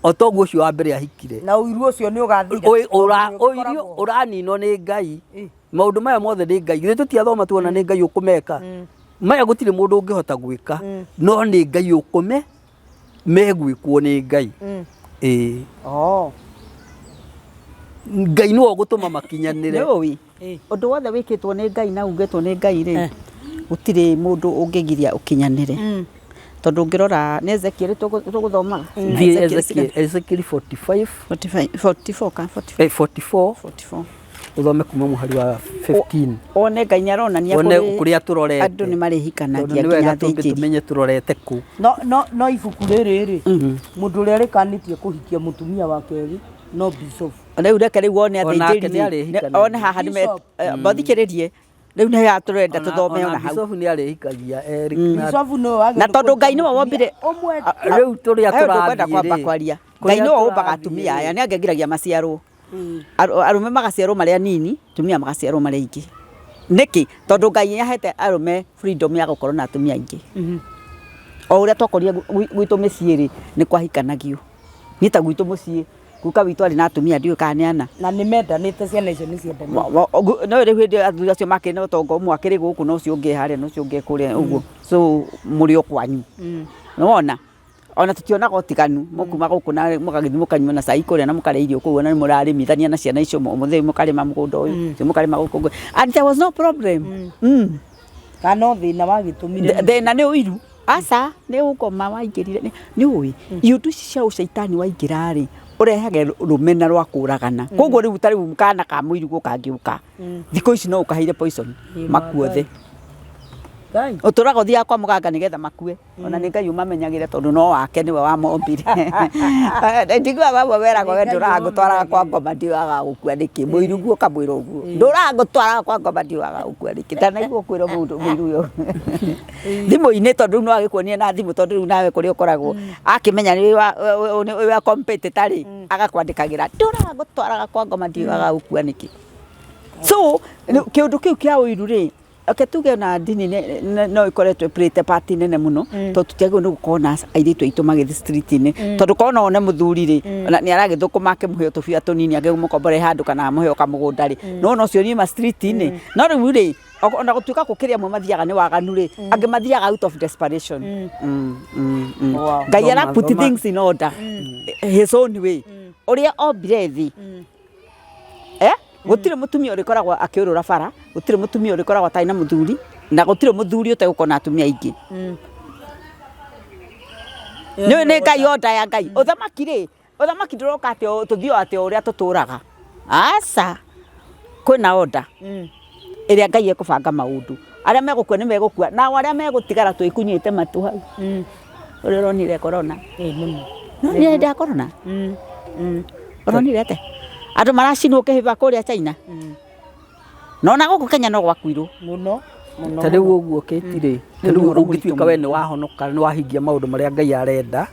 o toguo ũcio wa mbere ahikire na ũiru ũcio nĩ ũgathira Ũirio ũraninwo nĩ Ngai maũndũ maya mothe nĩ Ngai githĩ tũtiathoma tuona nĩ Ngai ũkũmeka maya gũtirĩ mũndũ ũngĩhota gwĩka no nĩ Ngai ũkũme megwĩkwo nĩ Ngai ĩĩ Oh. Ngai nĩwe ũgũtũma makinyanĩre Nĩ ũĩ ũndũ wothe wĩkĩtwo nĩ Ngai na ugĩtwo nĩ Ngai rĩ gũtirĩ mũndũ ũngĩgiria ũkinyanĩre tondũ ũngĩrora nĩ Ezekiel tũgũthomaga Thiĩ Ezekiel Ezekiel 45 44 ka 44 eh, 44 44 ũthome kuma mũhari wa 15 one Ngai nĩ aronania Wone kũrĩ kũrĩa tũrorete andũ nĩ tondũ marĩhikanagia nĩ nginya wega tũmbe athĩnjĩri tũmenye tũrorete kũ No, no, no ibuku rĩrĩ rĩ mũndũ ũrĩa rĩkanĩtie kũhikia mũtumia wa kerĩ no bishop rĩu reke rĩu one Onake athĩnjĩri nĩ arĩhikanagia. one haha nĩ Bishop. mathikĩrĩrie rĩu nĩ haha tũrenda tũthome ona hau Bishofu nĩ arĩhikagia erĩ na bishop nĩwe wagĩrĩirwo na tondũ Ngai nĩwe kũhikia wombire ũmwe rĩu tũrĩa He ũndũ ngwenda tũrathiĩ kwamba rĩ, kwaria kũrĩa Ngai nĩwe ũmbaga tũrathiĩ atumia rĩ, aya nĩ angĩgiragia maciarwo Arũme magaciarwo marĩ anini atumia magaciarwo marĩ aingĩ Nĩkĩ? Tondũ Ngai nĩ ahete arũme freedom ya gũkorwo na atumia aingĩ. O ũrĩa twakorire gwitũ mĩciĩ rĩ, nĩ kwahikanagio. Niĩ ta gwitũ mũciĩ, guka witũ arĩ na atumia ndiũĩ kana nĩ ana. Na nĩ mendanĩte, ciana icio nĩ ciendanĩte. No rĩu hĩndĩ ĩyo athuri acio makĩrĩ na ũtonga, ũmwe akĩrĩ gũkũ na ũcio ũngĩ harĩa na ũcio ũngĩ kũrĩa ũguo. So mũrĩ o kwanyu. Nĩ wona? Ona tũtionaga ũtiganu, mũkuma gũkũ na mũgagĩthiĩ mũkanyua na cai kũrĩa na mũkarĩa irio kũu ona nĩ mũrarĩmithania na ciana icio mũthĩ mũkarĩma mũgũnda ũyũ, ũcio mũkarĩma gũkũ ũguo. And there was no problem. Kana no thĩna wagĩtũmire? Thĩna nĩ ũiru. Aca, nĩ ũgoma waingĩrire. Nĩ ũĩ, iũndũ ici cia ũcaitani waingĩra rĩ, ũrehage rũmena rwa kũragana. Koguo rĩu ta rĩu kana ka mũiru kangĩũka, thikũ ici no ũkaheire poison, makue othe. Ngai. Ũtũraga ũthiaga kwa mũganga nĩgetha makue. Ona nĩ Ngai ũmamenyagĩra tondũ no wake nĩwe wamombire. Ndiguaga amwe meragwo we ndũraga ngũtwaraga kwa ngoma ndiũaga gũkua nĩkĩ. Mũiru guo ũkamwĩra ũguo. Ndũraga ngũtwaraga kwa ngoma ndiũaga gũkua nĩkĩ. Ndanaigua ũkwĩra mũndũ mũiru ũyũ. Thimũ-inĩ tondũ rĩu no agĩkuonie na thimũ tondũ rĩu nawe kũrĩa ũkoragwo. Akĩmenya nĩ wĩ wa competitor rĩ, agakwandĩkagĩra ndũraga ngũtwaraga kwa ngoma ndiũaga gũkua nĩkĩ. So kĩũndũ kĩu kĩa ũiru rĩ, reke tuge ona ndini no ĩkoretwo ĩplayĩte part nene mũno, tondũ tũtiagĩrĩirwo nĩ gũkorwo na airĩtu aitũ magĩthiĩ street-inĩ, tondũ korwo no one mũthuri rĩ, ona nĩ aragĩthũkũma akĩmũhe o tũbia tũnini angĩmũkombore handũ kana amũhe o kamũgũnda rĩ, nĩwona ũcio nĩ street-inĩ. No rĩu rĩ, ona gũtuĩka gũkĩrĩ amwe mathiaga nĩ waganu rĩ, angĩ mathiaga out of desperation. Ngai ara put things in order his own way. Ũrĩa ombire thĩ, Gũtirĩ mũtumia ũrĩkoragwo akĩũrũra bara, gũtirĩ mũtumia ũrĩkoragwo atarĩ na mũthuri, na gũtirĩ mũthuri ũtegũkorwo na atumia aingĩ. Nĩ nĩ Ngai order ya Ngai. Ũthamaki rĩ, ũthamaki ndũroka atĩ tũthiĩ o atĩ o ũrĩa tũtũraga. Aca, kwĩna order ĩrĩa Ngai ekũbanga maũndũ. Arĩa megũkua nĩ megũkua, nao arĩa megũtigara twĩkunyĩte matũ hau. Ũrĩa ũronire corona. Nĩ hĩndĩ ya corona? Ũronire atĩa? Andũ maracinwo kĩhĩba kũrĩa China. Na ona gũkũ Kenya no gwakuirwo. Mũno mũno. Ta rĩu ũguo kĩti rĩ, ta rĩu ũngĩtuĩka we nĩ wahonoka, nĩ wahingia maũndũ marĩa Ngai arenda,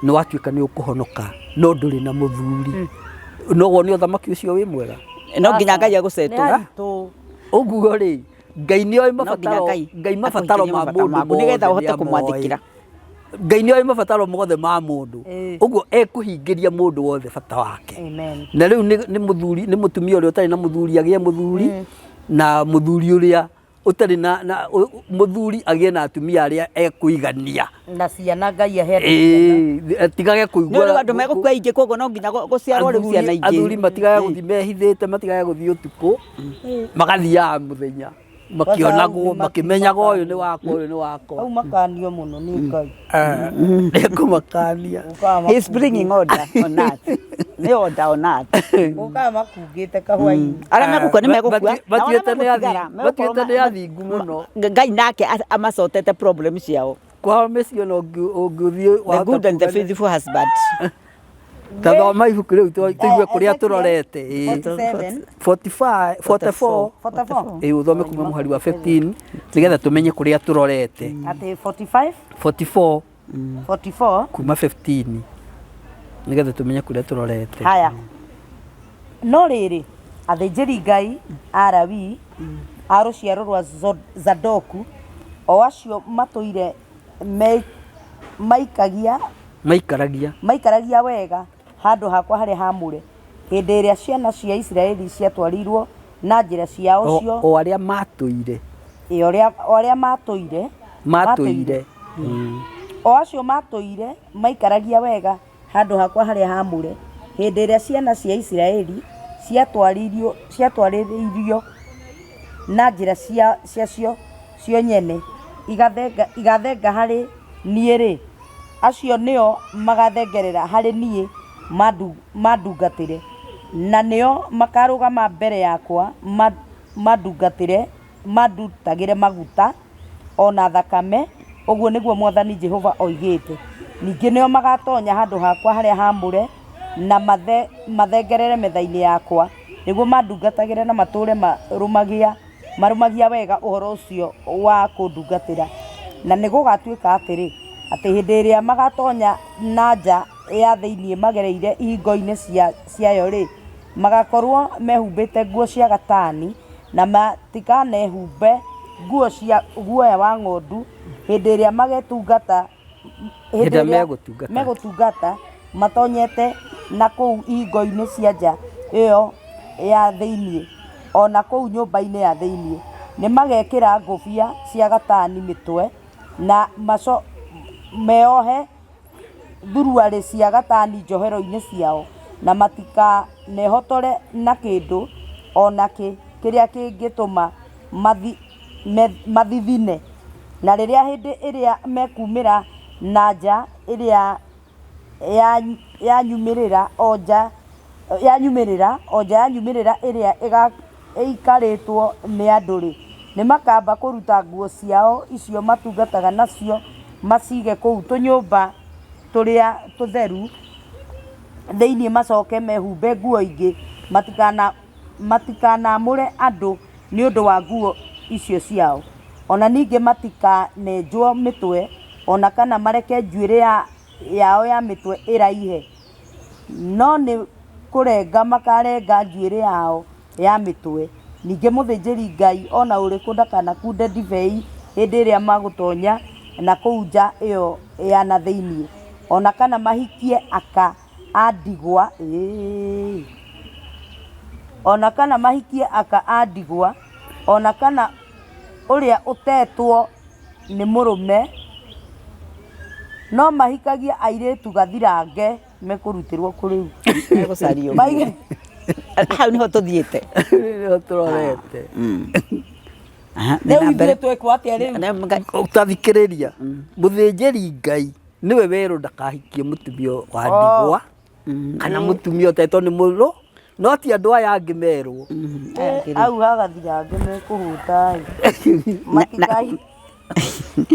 nĩ watuĩka nĩ ũkũhonoka, no ndũrĩ na mũthuri, no wone ũthamaki ũcio wĩ mwega? No nginya Ngai agũcetũ. Nĩ haritũ. Ũguo rĩ, Ngai nĩ oĩ No nginya mabataro, Ngai Ngai mabataro akũhingĩrie ma mabata mũndũ maku nĩgetha mothe ũhote nĩ amoĩ. kũmwathĩkĩra. Ngai nĩ oĩ mabataro mothe ma mũndũ. Ũguo ekũhingĩria mũndũ wothe bata wake. Amen. Na rĩu nĩ mũthuri, nĩ mũtumia ũrĩa ũtarĩ na mũthuri agĩe mũthuri, na mũthuri ũrĩa ũtarĩ na mũthuri agĩe na atumia arĩa ekũigania. Na ciana Ngai ahe andũ ciana. Ĩĩ, atigage kũigua. Nĩ ũndũ andũ megũkua aingĩ koguo no nginya gũciarwo rĩu ciana ingĩ. Athuri matigage gũthiĩ mehithĩte, matigage gũthiĩ ũtukũ, magathiaga mũthenya makĩonagwo, makĩmenyaga ũyũ nĩ wakwa, ũyũ nĩ wakwa. Au makanio mũno nĩ Ngai. Nĩngũmakania. He's bringing order on earth. Nĩ order on earth. Gũkaga makungĩte kahwainĩ. Arĩa megũkua nĩ megũkua. Nao arĩa Matuĩte nĩ megũtigara, megũkorwo matuĩte nĩ athingu mũno. Ngai nake amacotete problem ciao. Kwao mĩciĩ ona ũngĩthiĩ The good and the faithful husband. Ta thoma ibuku rĩu tũigue kũrĩa tũrorete. Ĩĩ. 47. 45, 44. 44. Ĩĩ, ũthome kuma mũhari wa 15 nĩgetha tũmenye kũrĩa tũrorete. Atĩ 45? 44. 44. Kuma 15 nĩgetha tũmenye kũrĩa tũrorete. Haya. No rĩrĩ, athĩnjĩri Ngai Alawii a rũciaro rwa Zadoku, o acio matũire maikagia Maikaragia. Maikaragia wega handũ hakwa harĩa haamũre, hĩndĩ ĩrĩa ciana cia Isiraeli ciatwarirũo na njĩra ciao O, cio, o arĩa matũire. Ĩ, o arĩa matũire, Matũire. O acio matũire maikaragia wega handũ hakwa harĩa haamũre, hĩndĩ ĩrĩa ciana cia Isiraeli ciatwarĩrĩirio na njĩra ciacio cio nyene igathenga harĩ niĩ-rĩ, acio nĩo magathengerera harĩ niĩ mandungatĩre, na nĩo makarũgama mbere yakwa mandungatĩre, mandutagĩre maguta o na thakame, ũguo nĩguo Mwathani Jehova oigĩte. Ningĩ nĩo magatonya handũ hakwa harĩa haamũre, na mathengerere metha-inĩ yakwa, nĩguo mandungatagĩre na matũũre marũmagia wega ũhoro ũcio wa kũndungatĩra. Na nĩgũgatuĩka atĩrĩ, atĩ hĩndĩ ĩrĩa magatonya na nja ya thĩinĩ magereire ihingo-inĩ ciayo-rĩ, magakorũo mehumbĩte nguo cia gatani, Na matikanehumbe nguo cia guoya wa ng'ondu hĩndĩ ĩrĩa magetungata Hĩndĩ ĩrĩa megũtungata. megũtungata matonyete na kũu ihingo-inĩ cia nja ĩyo ya thĩinĩ, o na kũu nyũmba-inĩ ya thĩinĩ. Nĩmagekĩra ngũbia cia gatani mĩtwe, na meohe thuruarĩ cia gatani njohero-inĩ ciao, na matikanehotore na kĩndũ o na kĩ kĩrĩa kĩngĩtũma mathithine. Na rĩrĩa hĩndĩ ĩrĩa mekuumĩra na nja ĩrĩa ya nyumĩrĩra, o nja ya nyumĩrĩra, o nja ya nyumĩrĩra ĩrĩa ĩikarĩtwo nĩ andũ-rĩ, nĩmakamba kũruta nguo ciao icio matungataga nacio macige kũu tũnyũmba tũrĩa tũtheru thĩinĩ macoke mehumbe nguo ingĩ, matikanaamũre andũ nĩ ũndũ wa nguo icio ciao. O na ningĩ matikanenjwo mĩtwe, o na kana mareke njuĩrĩ yao ya mĩtwe ĩraihe, no nĩ kũrenga makarenga njuĩrĩ yao ya mĩtwe. Ningĩ mũthĩnjĩri-Ngai o na ũrĩkũ ndakanakunde ndibei hĩndĩ ĩrĩa magũtonya na kũu nja ĩo ya na thĩinĩ, o na kana mahikie aka a ndigwa, ĩĩ, o na kana mahikie aka a ndigwa, o na kana ũrĩa ũtetwo nĩ mũrũme, no mahikagie airĩtu gathirange mekũrutĩrwo kũ rĩu? Megũcario. Hau nĩho tũthiĩte. Nĩho tũrorete. Aha, thiĩ Rĩu na mbere. ithuĩ twĩkwo atĩa rĩu? Tathikĩrĩria, mũthĩnjĩri Ngai nĩwe werwo ndakahikie mũtumia wa ndigwa kana mũtumia ũtetwo nĩ mũrũ, no ti andũ aya angĩ merwo. Au hagathirange mekũhũta ĩ. Matikahi.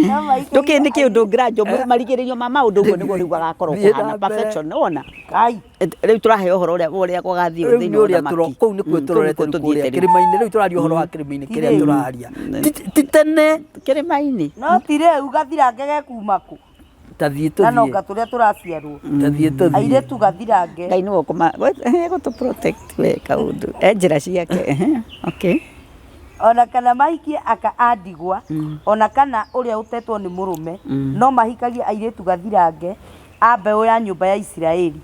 No maikaire Ndũkĩ nĩ kĩũndũ ngĩranjwo marigĩrĩrio ma maũndũ ũguo nĩguo rĩu gagakorwo Thiĩ na kũhana mbere. perfection nĩwona Kai. Rĩu tũraheo ũhoro ũrĩa ũrĩa gũgathiĩ Rĩu thĩinĩ nĩ wa ũrĩa ũthamaki. kũu nĩkuo Mm, tũrorete kũu nĩkuo rĩu kũrĩa tũthiĩte rĩu. kĩrĩma-inĩ rĩu tũraria ũhoro wa kĩrĩma-inĩ kĩrĩa Rĩu. tũraria. Ti tene. Kĩrĩma-inĩ. No ti rĩu gathirange gekuma kũ? Ta thiĩ Na tũthiĩ. nonga tũrĩa tũraciarwo. Ta thiĩ tũthiĩ. Airĩtu gathirange. Ngai nĩwe ũkũma egũtũ protect we kaũndũ e njĩra ciake ehe, okay. O na kana mahikie aka a ndigwa, o na kana ũrĩa ũtetwo nĩ mũrũme, no mahikagie airĩtu gathirange a mbeũ ya nyũmba ya Isiraeli,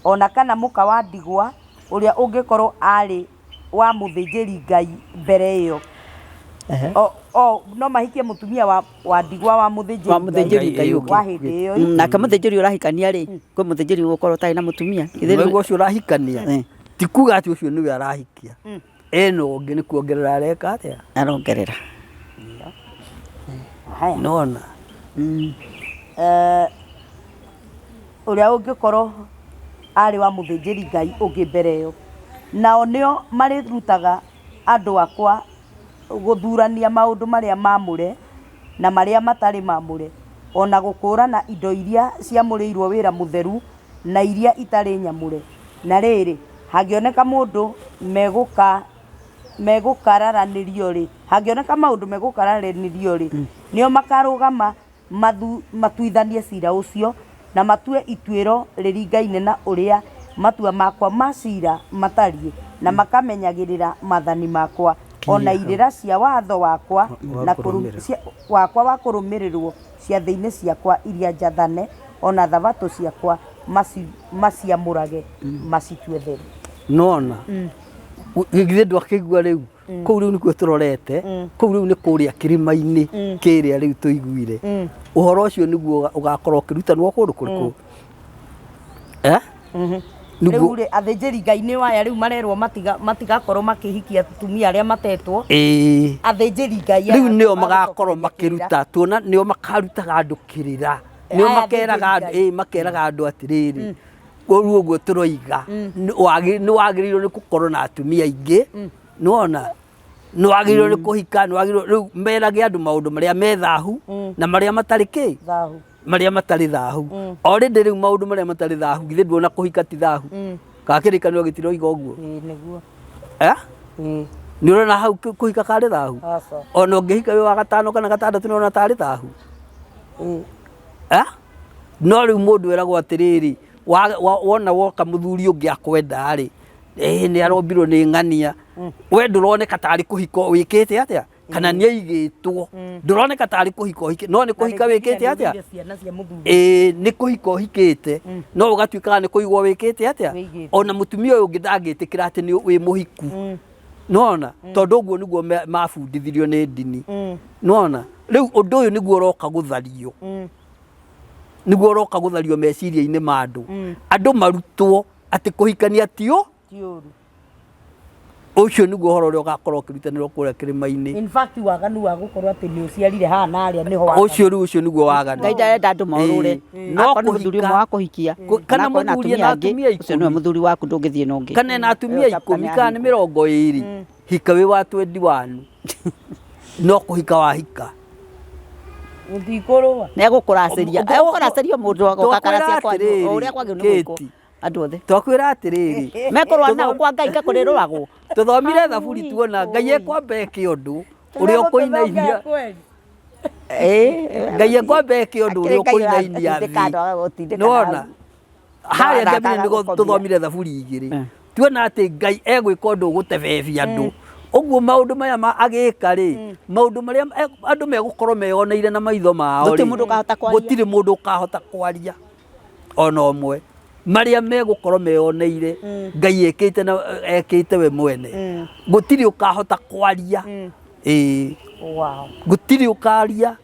o na kana mũka wa ndigwa ũrĩa ũngĩkorwo aarĩ wa mũthĩnjĩri-Ngai mbere ĩyo. O, no mahikie mũtumia wa ndigwa wa Wa mũthĩnjĩri-Ngai mũthĩnjĩri-Ngai ũngĩ. wa hĩndĩ ĩyo. Nake mũthĩnjĩri ũrahikania rĩ, kwĩ mũthĩnjĩri ũgũkorwo ũtarĩ na mũtumia. Githĩ Nĩguo ũcio ũrahikania ti kuga atĩ ũcio nĩwe arahikia, ena ũngĩ nĩ kuongerera areka atĩa? Arongerera. Haya. Nona. Ũrĩa ũngĩkorwo arĩ wa mũthĩnjĩri Ngai ũngĩ mbere ĩyo. Nao nĩo marĩrutaga andũ akwa gũthurania maũndũ marĩa maamũre na marĩa matarĩ maamũre, o na gũkũũrana indo iria ciamũrĩirwo wĩra mũtheru na iria itarĩ nyamũre. Na rĩrĩ, hangĩoneka mũndũ megũkararanĩrio-rĩ, hangĩoneka maũndũ megũkararanĩrio-rĩ, nĩo makarũgama matuithanie cira ũcio, na matue ituĩro rĩringaine na ũrĩa matua makwa ma cira matariĩ, na makamenyagĩrĩra maathani makwa, o na irĩra cia watho wakwa Wa na kũrũmĩrĩrwo. wakwa wa kũrũmĩrĩrwo, ciathĩ-inĩ ciakwa iria njathane, o na thabatũ ciakwa maciamũrage macitue theru. Nona githĩ ndwakĩigua rĩu kũu rĩu nĩkuo tũrorete, kũu rĩu nĩ kũrĩa kĩrĩma-inĩ kĩrĩa rĩu tũiguire ũhoro ũcio nĩguo ũgakorwo ũkĩrutanwo kũndũ kũrĩkũ? Eh? Rĩu rĩ, athĩnjĩri Ngai nĩ waya rĩu marerwo matigakorwo makĩhikia atumia arĩa matetwo. Ĩĩ. Athĩnjĩri Ngai aya Rĩu nĩo magũcokeria magakorwo kĩrĩra. makĩruta, tuona nĩo makarutaga andũ kĩrĩra, nĩo Aya makeraga athĩnjĩri andũ, Ngai. ĩĩ, makeraga andũ atĩrĩrĩ, rĩu ũguo tũroiga nĩ wagĩrĩirwo nĩ gũkorwo na atumia aingĩ, nĩwona nĩ wagĩrĩirwo nĩ kũhika, nĩ wagĩrĩirwo rĩu merage andũ maũndũ marĩa me thahu na marĩa matarĩ kĩ? Thahu. Marĩa matarĩ thahu. Already rĩu maũndũ marĩa matarĩ thahu, githĩ nduona kũhika ti thahu? Kana kĩrĩkanĩro gĩtiroiga ũguo? Ĩĩ nĩguo. Eh? Ĩĩ. Nĩ ũrona hau kũhika karĩ thahu? Aca. Ona ũngĩhika wĩ wa gatano kana gatandatũ nĩ ũrona tarĩ thahu? Ĩĩ. Eh? No rĩu mũndũ eragwo atĩrĩrĩ, wona woka mũthuri ũngĩ akwenda rĩ, ĩĩ nĩ arombirwo nĩ ng'ania. We ndũroneka tarĩ kũhika wĩkĩte atĩa, kana nĩ aigĩtwo, ndũroneka tarĩ kũhika ũhikĩte, no nĩ kũhika wĩkĩte atĩa? Ciana cia mũthuri. Ĩĩ, nĩ kũhika ũhikĩte, no ũgatuĩkaga nĩ kũigwo wĩkĩte atĩa? Wĩigĩtwo. Ona mũtumia ũyũ ũngĩ ndangĩtĩkĩra atĩ nĩ wĩ mũhiku. Nona tondũ ũguo nĩguo mabundithirio nĩ ndini. Nona rĩu ũndũ ũyũ nĩguo ũroka gũthario, nĩguo ũroka gũthario meciria-inĩ ma andũ. Andũ marutwo atĩ kũhikania ti ũ Ti ũru. Ũcio nĩguo ũhoro ũrĩa ũgakorwo ũkĩrutanĩrwo kũrĩa kĩrĩma-inĩ. In fact, waganu wa gũkorwo atĩ nĩ ũciarire haha na harĩa nĩho waganu. Ũcio rĩu, ũcio nĩguo waganu. Ngai ndarenda andũ morũre. Ĩĩ. No Akorwo nĩ mũthuri kũhika ũmwe wa kũhikia, kana akorwo na mũthuri atumia ena angĩ, atumia ũcio nĩwe 10. Mũthuri waku, ndũngĩthiĩ na ũngĩ. Kana ena atumia Ĩyo chapter 10 nĩ kana nĩ yahingwo. 20, hika wĩ wa 21, no kũhika wahika. Mũtikũrũa. Nĩ egũkũracĩria. Egũkũracĩria mũndũ agoka Twakwĩra karacia kwanyu. atĩrĩrĩ, O ũrĩa kwagĩrĩirwo nĩ gwĩkwo. Kate. Andũ othe. Twakwĩra atĩrĩrĩ, Mekũrũa nao kwa Ngai kakũrĩrũagwo. Tũthomire thaburi tuona Ngai ekwamba eke ũndũ ũrĩa ũkũinainia. Kweli. Ngai ekwamba eke ũndũ ũrĩa ũkũinainia thĩ. Nĩwona harĩa Njamini nĩguo tũthomire thaburi 2, tuona atĩ Ngai egwĩka ũndũ ũgũtebebia andũ ũguo. Maũndũ maya ma agĩka rĩ, maũndũ marĩa andũ megũkorwo meyoneire na maitho mao Gũtirĩ rĩ, mũndũ ũkahota kwaria. Gũtirĩ mũndũ ũkahota kwaria ona ũmwe. Marĩa megũkorwo meyoneire Ngai ekĩte na ekĩte we mwene, gũtirĩ ũkahota kwaria. Ĩĩ. Gũtirĩ ũkaria.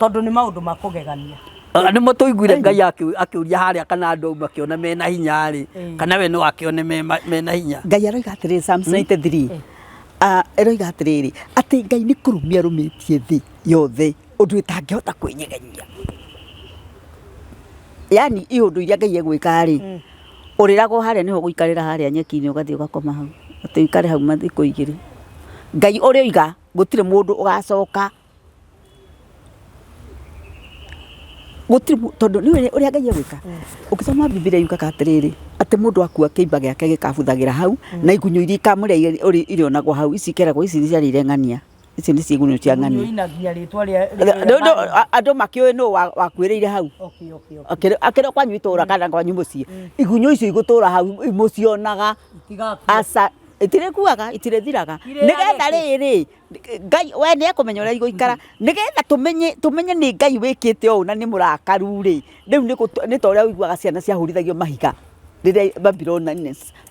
Tondũ nĩ maũndũ ma kũgegania. Ah, nĩmo tũiguire Ngai akĩũria harĩa kana andũ au makĩona mena hinya rĩ, kana we no akĩone mena hinya. Ngai aroiga atĩrĩrĩ, Psalms 93, ah, ĩroiga atĩrĩrĩ atĩ Ngai nĩ kũrũmia arũmĩtie thĩ yothe ũndũ ĩtangĩhota kwĩnyeganyia. Yani iũndũ iria Ngai egwĩka rĩ, ũrĩragwo harĩa nĩho gũikarĩra harĩa nyeki-inĩ, ũgathiĩ ũgakoma hau, atĩ ũikare hau mathikũ 2. Ngai ũrĩa oiga gũtirĩ mũndũ ũgacoka, gũtirĩ, tondũ nĩ ũrĩa Ngai egwĩka. Ũngĩthoma Bibilia yugaga atĩrĩrĩ, atĩ mũndũ akua kĩimba gĩake gĩkabuthagĩra hau, na igunyũ iria ikamũrĩa irĩonagwo hau, ici ikeragwo ici ciarĩire ng'ania, ici nĩ igunyũ cia ng'ania. Igunyũ ina nginya rĩtwa rĩa Andũ makĩũĩ nũ wakuĩrĩire hau. Akĩrĩ kwanyu itũra kana kwanyu mũciĩ, igunyũ icio igũtũra hau mũcionaga. Itigakua. Aca, itirĩkuaga, itirĩthiraga. Irĩage. Nĩgetha rĩrĩ, Ngai we nĩ ekũmenya ũrĩa igũikara, nĩgetha tũmenye nĩ Ngai wĩkĩte ũũ na nĩ mũrakaru rĩ. Rĩu nĩ ta ũrĩa ũiguaga ciana ciahũrithagio mahiga rĩrĩa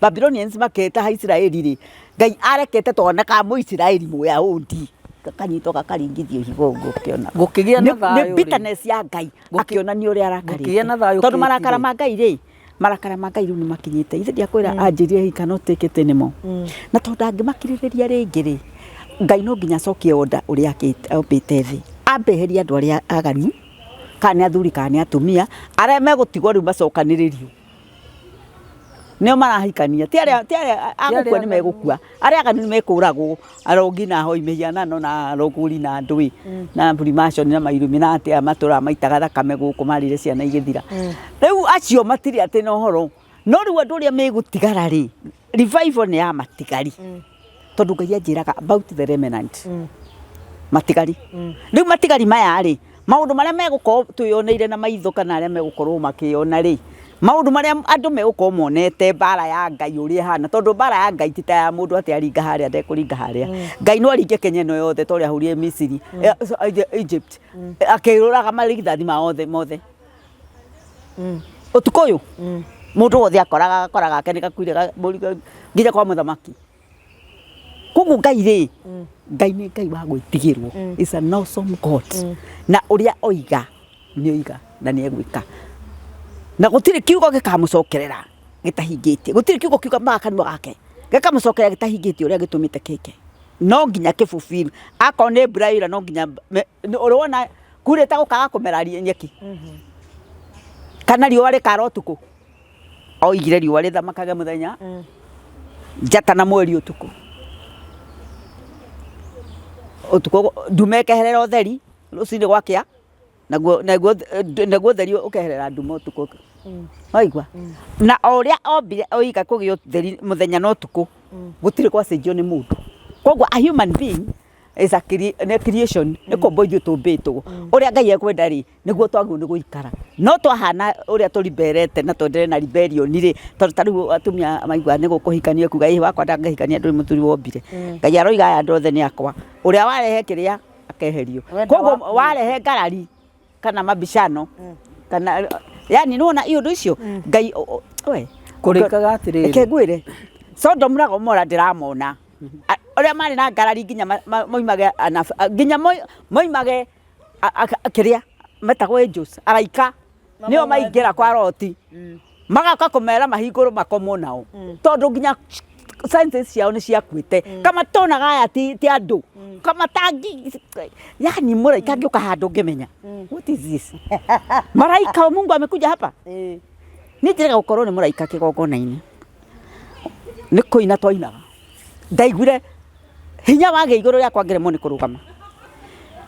Babylonians maketa Isiraeli rĩ, Ngai arekete twana ka Mũisiraeli Mũyahudi gakanyitwo gakaringithio ihiga ũguo ũkĩonaga. Gũkĩgĩa na Nĩ thayũ rĩ. Bitterness ya Ngai akĩonania ũrĩa arakarĩte. Gũkĩgĩa na thayũ Tondũ Kate marakara rĩ. ma Ngai rĩ, marakara ma Ngai rĩu nĩ makinyĩte. Ithe ndiakwĩra anjĩrire he cannot take it anymore. Na tondũ ndangĩmakirĩrĩria rĩngĩ rĩ, Ngai no nginya acokie order ũrĩa ombĩte thĩ. Ambe eherie andũ arĩa aganu, kana nĩ athuri kana nĩ atumia, arĩa megũtigwo rĩu macokanĩrĩrio. Nĩo marahikania, ti arĩa agũkua nĩ megũkua, arĩa aganu nĩ mekũragwo, arogi na ahoi mĩhianano na arogũri na andũ ĩ, na Freemason na mairumi na atĩa matũraga maitaga thakame gũkũ marire ciana igĩthira. Rĩu acio matirĩ atĩ na ũhoro, no rĩu andũ arĩa megũtigara rĩ, revival nĩ ya matigari. Tondũ Ngai anjĩraga about the remnant. Matigari. Rĩu matigari maya rĩ, maũndũ marĩa megũkorwo twĩyoneire na maitho kana arĩa megũkorwo makĩyona rĩ, maũndũ marĩa andũ megũkorwo monete mbara ya Ngai ũrĩa ĩhana, tondũ mbara ya Ngai ti ta ya mũndũ atĩ aringa harĩa ndekũringa harĩa. Ngai no aringe Kenya ĩno yothe ta ũrĩa ahũrire Misiri, Egypt, akĩũraga marigithathi mao othe mothe. Ũtukũ ũyũ mũndũ wothe akoraga agakora gake nĩ gakuire nginya kwa mũthamaki. Koguo Ngai rĩ, Ngai nĩ Ngai wa gwĩtigĩrwo. Is an awesome God. Na ũrĩa oiga nĩ oiga na nĩ egwĩka. Na gũtirĩ kiugo gĩkamũcokerera gĩtahingĩtie. Gũtirĩ kiugo kiumaga kanua gake gĩkamũcokerera gĩtahingĩtie ũrĩa gĩtũmĩte kĩke. No nginya kĩ fulfill. Akorwo nĩ mbura yoira no nginya ũrĩ wona kurĩte gũkaga kũmera nyeki? Kana riũa rĩkara ũtukũ? Oigire riũa rĩthamakage mũthenya, njata na mweri ũtukũ. Ũtukũ nduma ĩkeherera ũtheri, rũcinĩ gwakĩa, naguo ũtheri ũkeherera nduma ũtukũ. Waigua? Na o ũrĩa ombire oiga kũgĩe ũtheri mũthenya na ũtukũ, gũtirĩ gwacenjio nĩ mũndũ. Koguo a human being Is a nĩ creation, nĩ kũmbwo ithuĩ tũmbĩtwo. Ũrĩa Ngai ekwenda rĩ, nĩguo twagĩrĩirwo nĩ gũikara. No twahana ũrĩa tũriberete na twenderee na rebellion rĩ, tondũ ta rĩu atumia maiguaga nĩ gũkũhikania kuga ĩ wakwa ndangĩhikania ndũrĩ mũthuri wombire. Ngai aroiga aya andũ othe nĩ akwa. Ũrĩa warehe kĩrĩa akeherio. Wenda Koguo waku. warehe ngarari kana mabishano kana yani nĩ wona iũndũ icio Ngai we Kũrĩkaga atĩrĩrĩ. Reke ngwĩre Sodom na Gomora ndĩramona ũrĩa marĩ na ngarari nginya moimage nginya moimage kĩrĩa metagwo angels araika nĩo maingĩra kwa Loti magoka kũmera mahingũrwo makomwo nao tondũ nginya senses ciao nĩ ciakuĩte kama tonaga aya ti ti andũ kama tangi yani mũraika angĩũka handũ ngĩmenya what is this maraika wa Mungu amekuja hapa niĩ njĩrĩga gũkorwo nĩ mũraika kĩgongona-inĩ nĩ kũina twainaga ndaiguire hinya wagĩa igũrũ rĩakwa ngĩremwo nĩ kũrũgama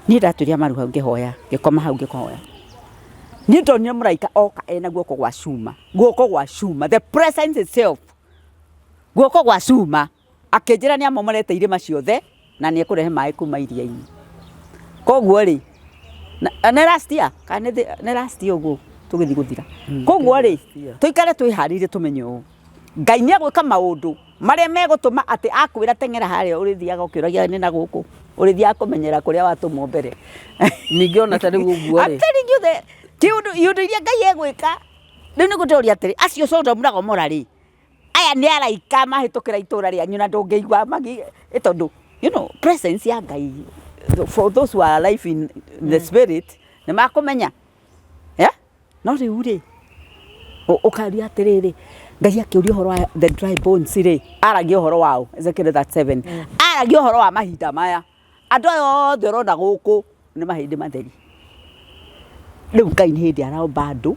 niĩ ndaturia maru hau ngĩhoya ngĩkoma hau ngĩhoya niĩ ndonire mũraika oka ena guoko gwa cuma guoko gwa cuma the presence itself guoko gwa cuma akĩnjĩra nĩ amomorete irĩma ciothe na nĩ ekũrehe maĩ kuma iria-inĩ koguo rĩ nĩ last year kana nĩ last year ũguo tũgĩthiĩ gũthira koguo rĩ tũikare twĩharĩirie tũmenye ũũ Ngai nĩ egwĩka maũndũ marĩa megũtũma atĩ akwĩra teng'era harĩa ũrĩthiaga ũkĩũragia nĩ na gũkũ ũrĩthiaga kũmenyera kũrĩa watũmwo mbere. Ningĩ ona ta rĩu ũguo rĩ. I'm telling you the kĩũndũ iũndũ iria Ngai egwĩka rĩu nĩguo ndĩroria atĩrĩ acio Sodom na Gomora rĩ aya nĩ araika mahĩtũkĩra itũra rĩanyu na ndũngĩigua magi ĩ tondũ you know presence ya Ngai for those who are alive in the spirit nĩ makũmenya yeah? No rĩu rĩ, ũkaria atĩrĩrĩ, Ngai akĩũria ũhoro wa the dry bones rĩ, aragia ũhoro wa ũ? Ezekiel 37. Aragia ũhoro wa mahinda maya. Andũ aya othe ũrona gũkũ nĩ mahĩndĩ matheri. Rĩu Ngai nĩ hĩndĩ aromba andũ,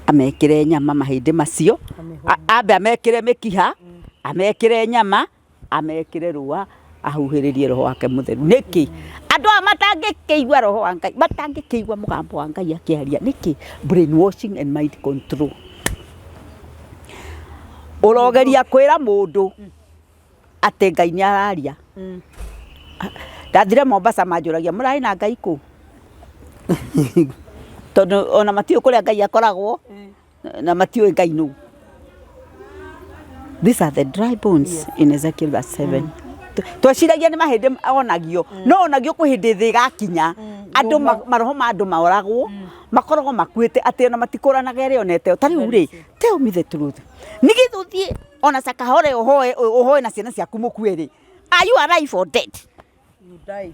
amekĩre nyama mahĩndĩ macio, ambe amekĩre mĩkiha, amekĩre nyama, amekĩre rũa ahuhĩrĩrie roho wake mũtheru nĩkĩ andũ aya matangĩkĩigua roho wa Ngai matangĩkĩigua mũgambo wa Ngai akĩaria nĩkĩ brainwashing and mind control ũrogeria kwĩra mũndũ atĩ Ngai nĩ araria ndathire Mombasa manjũragia mũrarĩ na Ngai kũ tondũ ona matiũĩ kũrĩa Ngai akoragwo na matiũĩ Ngai nũ. These are the dry bones yes. in Ezekiel verse 7. Tweciragia nĩ mahĩndĩ onagio no onagio kwĩ hĩndĩ thĩ ĩgakinya andũ maroho ma andũ maoragwo makoragwo makuĩte atĩ ona matikũranaga ĩrĩa onete ta rĩu rĩ tell me the truth nĩgetha ũthiĩ ona Sakahore ũhoe ũhoe na ciana ciaku mũkue rĩ are you alive or dead You die.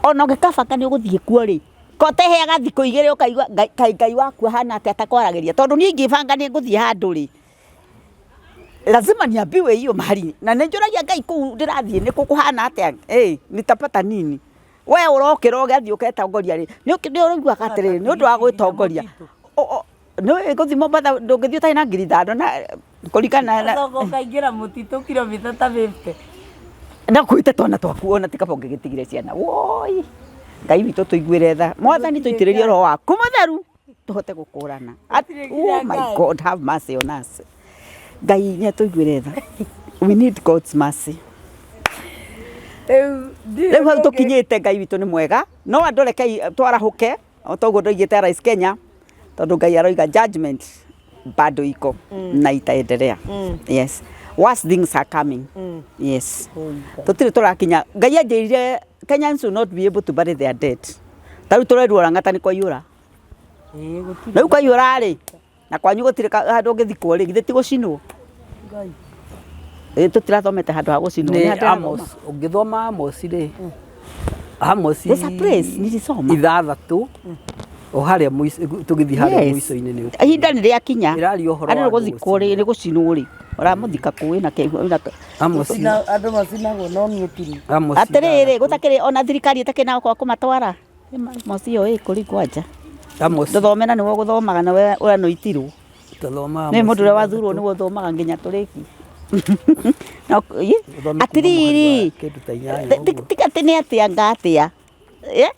Ona ũngĩkabanga nĩ ũgũthiĩ kuo rĩ, ko ũteheaga thikũ igĩrĩ ũkaigua kaĩ Ngai waku ahana atĩa atakwaragĩria? Tondũ niĩ ingĩbanga nĩ ngũthiĩ handũ rĩ, lazima niambiwe hiyo mahali. Na nĩ njũragia Ngai kũu ndĩrathiĩ nĩ kũ kũhana atĩa? Ĩ nitapata nini? We ũrokĩra ũgathiĩ ũgetongoria rĩ, nĩ ũiguaga atĩrĩrĩ nĩ ũndũ wa gwĩtongoria. Nĩ gũthiĩ Mombatha ndũngĩthiĩ ũtarĩ na 5000 na kũringana na Ũgacoka ũkaingĩra mũtitũ kilomita ta 50. Na ũkuĩte twana twaku ona ti kaba ũngĩgĩtigire ciana. Woi Ngai witũ tũiguĩre tha. Mwathani tũitĩrĩrie roho waku mũtheru tũhote gũkũrana. Oh my God have mercy on us. Ngai nĩ atũiguĩre tha. We need God's mercy. Rĩu hau tũkinyĩte Ngai witũ nĩ mwega no andũ rekei twarahũke o ta ũguo ndoigĩte Rais Kenya tondũ Ngai aroiga judgment bado iko na itaendelea yes worse things are coming yes tũtirĩ tũrakinya Ngai anjĩrire Kenyans will not be able to bury their dead ta rĩu tũrerwo Lang'ata nĩ kwaiyũra rĩu kwaiyũra rĩ Na kwanyu gũtirĩ handũ ũngĩthikwo rĩ, githĩ ti gũcinwo? Ĩ tũtirathomete handũ ha gũcinwo. Nĩ Amos, ũngĩthoma Amos rĩ, Amos There's a place nilisoma. ithathatũ o harĩa mũico tũgĩthiĩ harĩa mũico-inĩ nĩ Ihinda nĩ rĩakinya. Ĩraria ũhoro Andũ wa nĩ gũthikwo rĩ, nĩ gũcinwo rĩ. Ũramũthika kũ wĩna kĩ wĩna kĩ? Amos Andũ macinagwo no niĩ tiri. Amos Atĩrĩrĩ, gũtakĩrĩ ona thirikari ĩtakĩrĩ na gwa kũmatwara. Mosi ĩyo ĩ kũrĩ kwanja. Amos Ndũthome na nĩwe ũgũthomaga na we ũranoitirwo. Tũthoma Nĩ mũndũ ũrĩa wathurwo nĩwe ũthomaga nginya tũrĩki. No, ĩ, Ũthome kuma Atĩrĩrĩ, mũhari wa kĩndũ ta inyanya ũguo. tiga atĩ nĩ atĩa nga atĩa. Eh?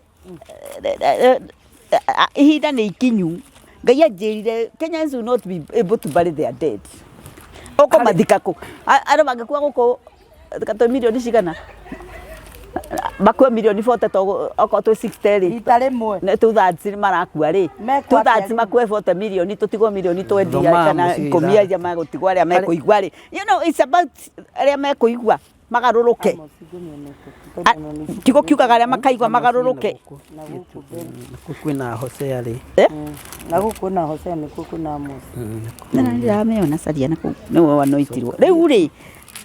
Ihinda nĩ ikinyu. Ngai anjĩrire Kenyans will not be able to bury their dead. Ũkũmathika kũ? Andũ mangĩkua gũkũ twĩ mirioni cigana? Makue mirioni 40 to okorwo twĩ 60 rĩ. Rita rĩmwe. Nĩ 2/3 nĩ marakua rĩ. Mekua 2/3 atĩa rĩu? Makue 40 mirioni, tũtigwo mirioni 20 Thoma kana mũciĩ 10 ithathatũ. Arĩa megũtigwo, arĩa mekũigua rĩ. It's about arĩa mekũigua magarũrũke. Ah, kiugo kiugaga arĩa makaigua magarũrũke. Na gũkũ mbere. Nakuo kwĩna Hosea rĩ. Eh? Na gũkũ na Hosea nĩkuo kwĩna Amos. Na ndĩramĩona caria na kũu nĩwe wanoitirwo rĩu rĩ,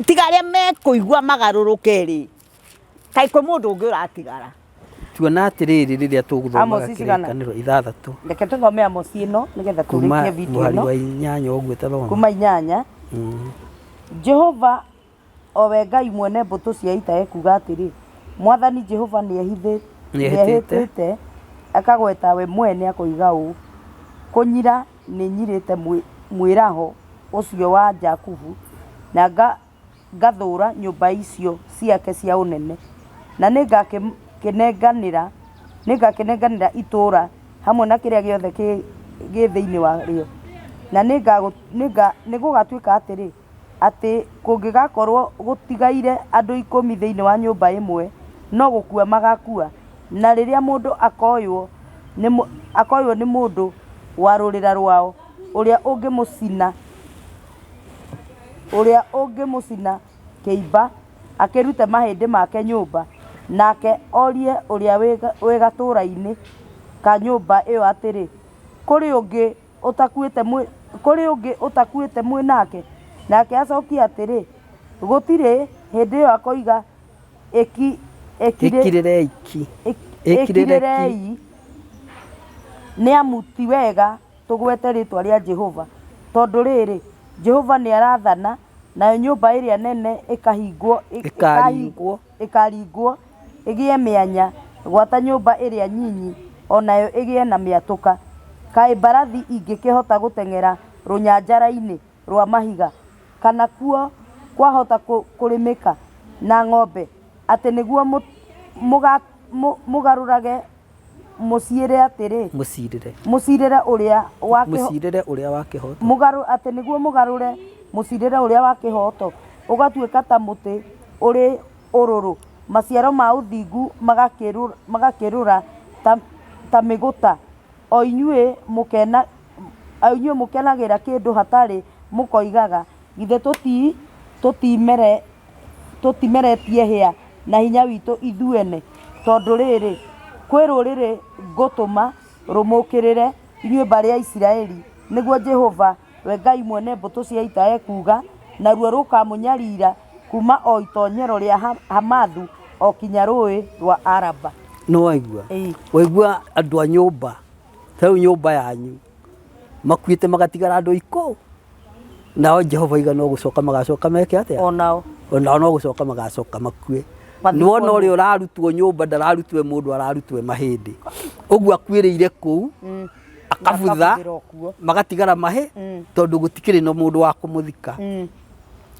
tiga arĩa mekũigua magarũrũke rĩ, kaĩ kwĩ mũndũ ũngĩ ũratigara? Tuona atĩrĩrĩ, rĩrĩa tũgũthomaga Amos cigana? Kĩrĩkanĩro 6. Reke tũthome Amos ĩno nĩgetha kuma tũrĩkie video mũhari ĩno. wa 8 ũguo tathoma. Kuma 8. Jehova o we Ngai mwene mbũtũ cia ita ekuuga atĩrĩ, Mwathani Jehova Nĩehĩtĩte. nĩehĩtĩte akagweta we mwene akoiga ũũ, Kũnyira nĩnyirĩte mwĩraho ũcio wa Jakubu, na ngathũũra nyũmba icio ciake cia ũnene, na nĩngakĩnenganĩra itũũra hamwe na kĩrĩa gĩothe gĩ thĩinĩ warĩo. Na nĩgũgatuĩka atĩrĩ, atĩ kũngĩgakorwo gũtigaire andũ 10 thĩinĩ wa nyũmba ĩmwe, no gũkua magakua. Na rĩrĩa mũndũ akoywo nĩ mũndũ wa rũrĩra rwao, ũrĩa ũngĩmũcina kĩimba akĩrute mahĩndĩ make nyũmba, nake orie ũrĩa wĩ gatũũra-inĩ ka nyũmba ĩyo atĩrĩ, Kũrĩ ũngĩ ũtakuĩte mwĩ nake? Nake acokie atĩrĩ, Gũtirĩ. Hĩndĩ ĩyo akoiga, Ĩkirĩrei ki. Ĩkirĩre ki. Ĩkirĩrei, nĩ amu ti wega tũgwete rĩtwa rĩa Jehova. Tondũ rĩrĩ, Jehova nĩarathana, nayo nyũmba ĩrĩa nene ĩkahingwo, Ĩkaringwo. Ĩkaringwo ĩgĩe mĩanya, gwata nyũmba ĩrĩa nyinyi o nayo ĩgĩe na mĩatũka. Kaĩ mbarathi ingĩkĩhota gũteng'era rũnyanjara-inĩ rwa mahiga, kana kuo kwahota kũrĩmĩka na ng'ombe, atĩ nĩguo mũgarũrage mũciĩre atĩrĩ, Mũcirĩre. Mũcirĩre ũrĩa wa Mũcirĩre ũrĩa wa kĩhooto. Atĩ nĩguo mũgarũre mũcirĩre ũrĩa wa kĩhooto, ũgatuĩka ta mũtĩ ũrĩ ũrũrũ, maciaro ma ũthingu magakĩrũra ta mĩgũta. O inyuĩ mũkenagĩra kĩndũ hatarĩ, mũkoigaga, Githĩ tũtimeretie hĩa na hinya witũ ithuene? Tondũ rĩrĩ, kwĩ rũrĩrĩ ngũtũma rũmũũkĩrĩre, inyuĩ mbarĩ ya Isiraeli, nĩguo Jehova we Ngai mwene mbũtũ cia ita ekuuga, naruo rũkamũnyarira kuma o itonyero rĩa Hamathu o kinya rũũĩ rwa Araba. Nĩ waigua? Ĩĩ. Waigua andũ a nyũmba, ta rĩu nyũmba yanyu makuĩte magatigara andũ 10, nao Jehova iga no gũcoka magacoka meke atĩa? Onao. Onao no gũcoka magacoka makue. Mathikwo Nĩwona nũ? ũrĩa ũrarutwo nyũmba ndararutwo mũndũ, ararutwo mahĩndĩ. Ũguo akuĩrĩire kũu, akabutha, Akabuthĩra o kuo. magatigara mahĩ, tondũ gũtikĩrĩ na mũndũ wa kũmũthika.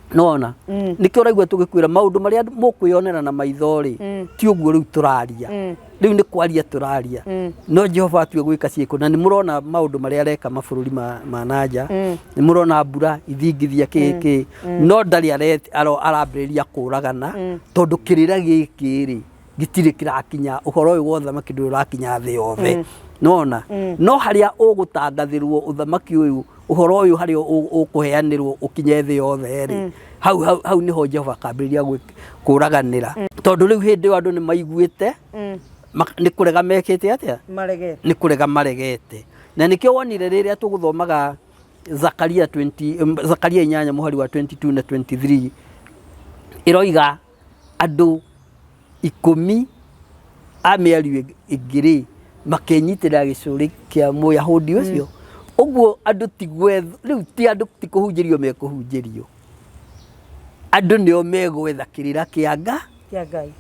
Nĩwona? Nĩkĩo ũraigua tũgĩkwĩra maũndũ marĩa mũkwĩyonera na maitho rĩ, ti ũguo rĩu tũraria. Rĩu nĩ kwaria tũraria. No Jehova atue gwĩka ciĩko, na nĩ mũrona maũndũ marĩa areka mabũrũri ma nanja. Nĩ mũrona mbura ithingithia kĩ kĩ. No ndarĩ arambĩrĩria kũragana, tondũ kĩrĩra gĩkĩ rĩ, gĩtirĩ kĩrakinya, ũhoro ũyũ wa ũthamaki ndũrĩ ũrakinya thĩ yothe. Nĩwona? No harĩa ũgũtangathĩrwo ũthamaki ũyũ, ũhoro ũyũ harĩa ũkũheanĩrwo ũkinye thĩ yothe rĩ, hau nĩho Jehova akambĩrĩria kũraganĩra. Tondũ rĩu hĩndĩ ĩyo andũ nĩ maiguĩte, nĩ kũrega mekĩte atĩa? Maregete. Nĩ kũrega maregete. Na nĩkĩo wonire rĩrĩa tũgũthomaga Zakaria 20, Zakaria 8 mũhari wa 22 na 23, ĩroiga andũ 10 a mĩario ĩngĩ rĩ, makenyitĩrĩra gĩcũrĩ kĩa Mũyahudi ũcio. Ũguo andũ ti gwetha, rĩu ti andũ ti kũhunjĩrio mekũhunjĩrio. Andũ nĩo megwetha kĩrĩra kĩa Kĩa Ngai.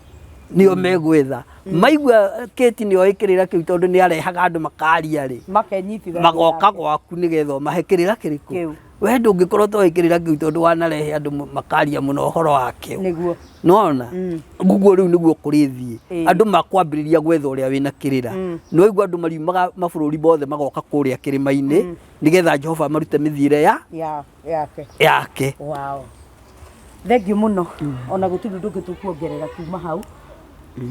Nĩo megwetha. Maigua Kate nĩoĩ kĩrĩra kĩu tondũ nĩ arehaga andũ makaria rĩ. Makenyitithania Magoka nake. gwaku nĩgetha ũmahe kĩrĩra kĩrĩkũ? Kĩu. We ndũngĩkorwo ũtoĩ kĩrĩra kĩu tondũ wanarehe andũ makaria mũno ũhoro wakĩo. Nĩguo. Nĩwona? Ũguo rĩu nĩguo kũrĩthiĩ. Andũ makwambĩrĩria gwetha ũrĩa wĩna kĩrĩra. Nĩwaigua andũ mariumaga mabũrũri mothe magoka kũrĩa kĩrĩma-inĩ, nĩgetha Jehova amarute mĩthiĩre ya Yake. Yake. Wow. Thank you mũno. Ona gũtirĩ ũndũ ũngĩ tũkuongerera kuma hau.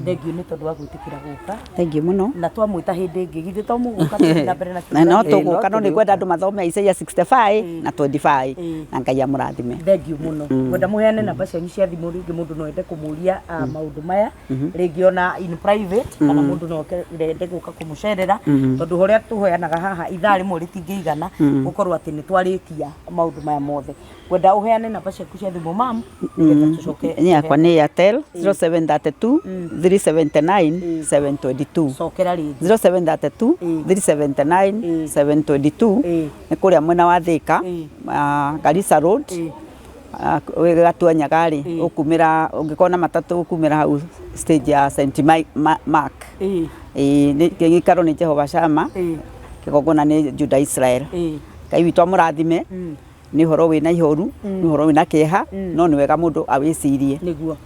Thengiũ nĩ tondũ wa gwĩtĩkĩra gũka. Thengiũ mũno. Na twamwĩta hĩndĩ ĩngĩ, githĩ to mũgũka tũthiĩ na mbere na Na no kĩgeranio? Ĩĩ, no tũgũka no nĩ ngwenda andũ mathome Isaiah 65 na 25 na Ngai amũrathime. Thengiũ mũno. Ngwenda mũheane namba cianyu cia thimũ rĩngĩ mũndũ no ende kũmũria maũndũ maya rĩngĩ ona in private kana mũndũ no ende gũka kũmũcerera tondũ ũrĩa tũheanaga haha ithaa rĩmwe rĩtingĩigana gũkorwo atĩ nĩ twarĩkia maũndũ maya mothe. Ngwenda ũheane namba ciaku cia thimũ mam nĩgetha tũcoke. Niĩ yakwa nĩ Airtel 0732 379 722. Cokera rĩngĩ. 0732 379 722. Nĩ kũrĩa mwena wa Thĩka, Garissa Road, wĩ Gatuanyaga rĩ, ũkumĩra ũngĩkorwo na matatũ ũkumĩra hau stage ya St Mark. Ĩĩ gĩikaro nĩ Jehovah Shammah, kĩgongona nĩ Judah Israel. Ngai witũ amũrathime. Nĩ ũhoro wĩna ihoru, nĩ ũhoro wĩna kĩeha, no nĩ wega mũndũ awĩcirie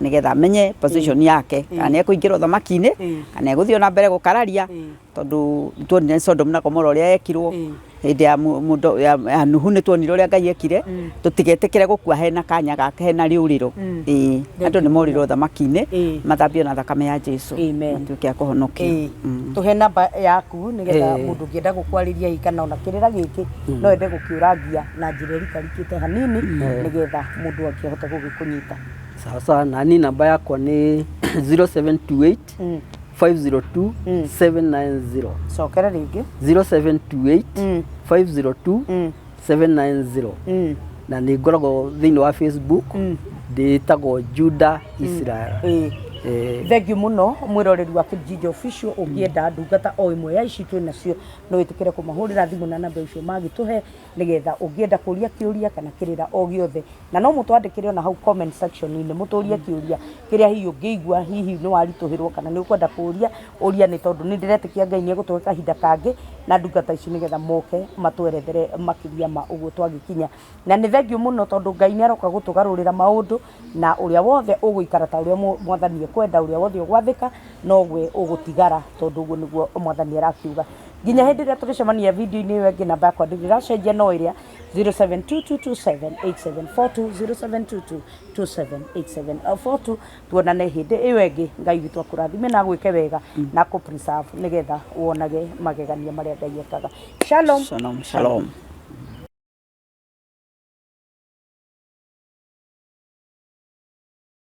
nĩgetha amenye position yake, kana nĩ ekũingĩra ũthamaki-inĩ, kana egũthiĩ ona mbere gũkararia, tondũ nĩ tuonire Sodom na Gomora ũrĩa yekirwo, hĩndĩ ya mũndũ ya Nuhu nĩ tuonire ũrĩa Ngai ekire, tũtigetĩkĩre gũkua hena kanya gaka hena rĩũrĩro. Ĩĩ, andũ nĩ morĩre ũthamaki-inĩ, mathambio na thakame ya Jesu, matuĩke a kũhonokio. Tũhe namba yaku nĩgetha mũndũ ũngĩenda gũkwarĩria hihi kana ona kĩrĩra gĩkĩ no ende gũkĩũrangia na njĩra ĩrikarikĩte hanini nĩgetha mũndũ akĩhote gũgĩkũnyita. Sawa sawa, nani namba yakwa nĩ 0728 502 790. Cokera rĩngĩ. 0728 502 790. Na nĩ ngoragwo thĩinĩ wa Facebook, ndĩtagwo Judah Israel. Thengiũ mũno mwĩroreri wa Kijiji Official, ũngĩenda ndungata o ĩmwe ya ici twĩ nacio no wĩtĩkĩre kũmahũrĩra thimũ na namba icio magĩtũhe nĩgetha ũngĩenda kũria kĩũria kana kĩrĩra o gĩothe, na no mũtwandĩkĩre ona hau comment section-inĩ mũtũrie kĩũria kĩrĩa hihi ũngĩigua hihi nĩ waritũhĩrwo kana nĩ ũkwenda kũria ũria, nĩ tondũ nĩ ndĩretĩkia Ngai nĩ egũtũhe kahinda kangĩ na ndungata ici nĩgetha moke matwerethere makĩria ma ũguo twagĩkinya. Na nĩ thengiũ mũno tondũ Ngai nĩ aroka gũtũgarũrĩra maũndũ, na ũrĩa wothe ũgũikara ta ũrĩa mwathani ekwenda, ũrĩa wothe ũgwathĩka nowe ũgũtigara, tondũ ũguo nĩguo mwathani arakiuga. Nginya hĩndĩ ĩrĩa tũrĩcemania video-inĩ ĩyo ĩngĩ, namba yakwa ndĩrĩ ĩracenjia no ĩrĩa 0722278742, 0722278742. Tuonane hĩndĩ ĩyo ĩngĩ. Ngai witũ akũrathime na agwĩke wega na akũ preserve nĩgetha wonage magegania marĩa Ngai ekaga. Shalom. Shalom, shalom.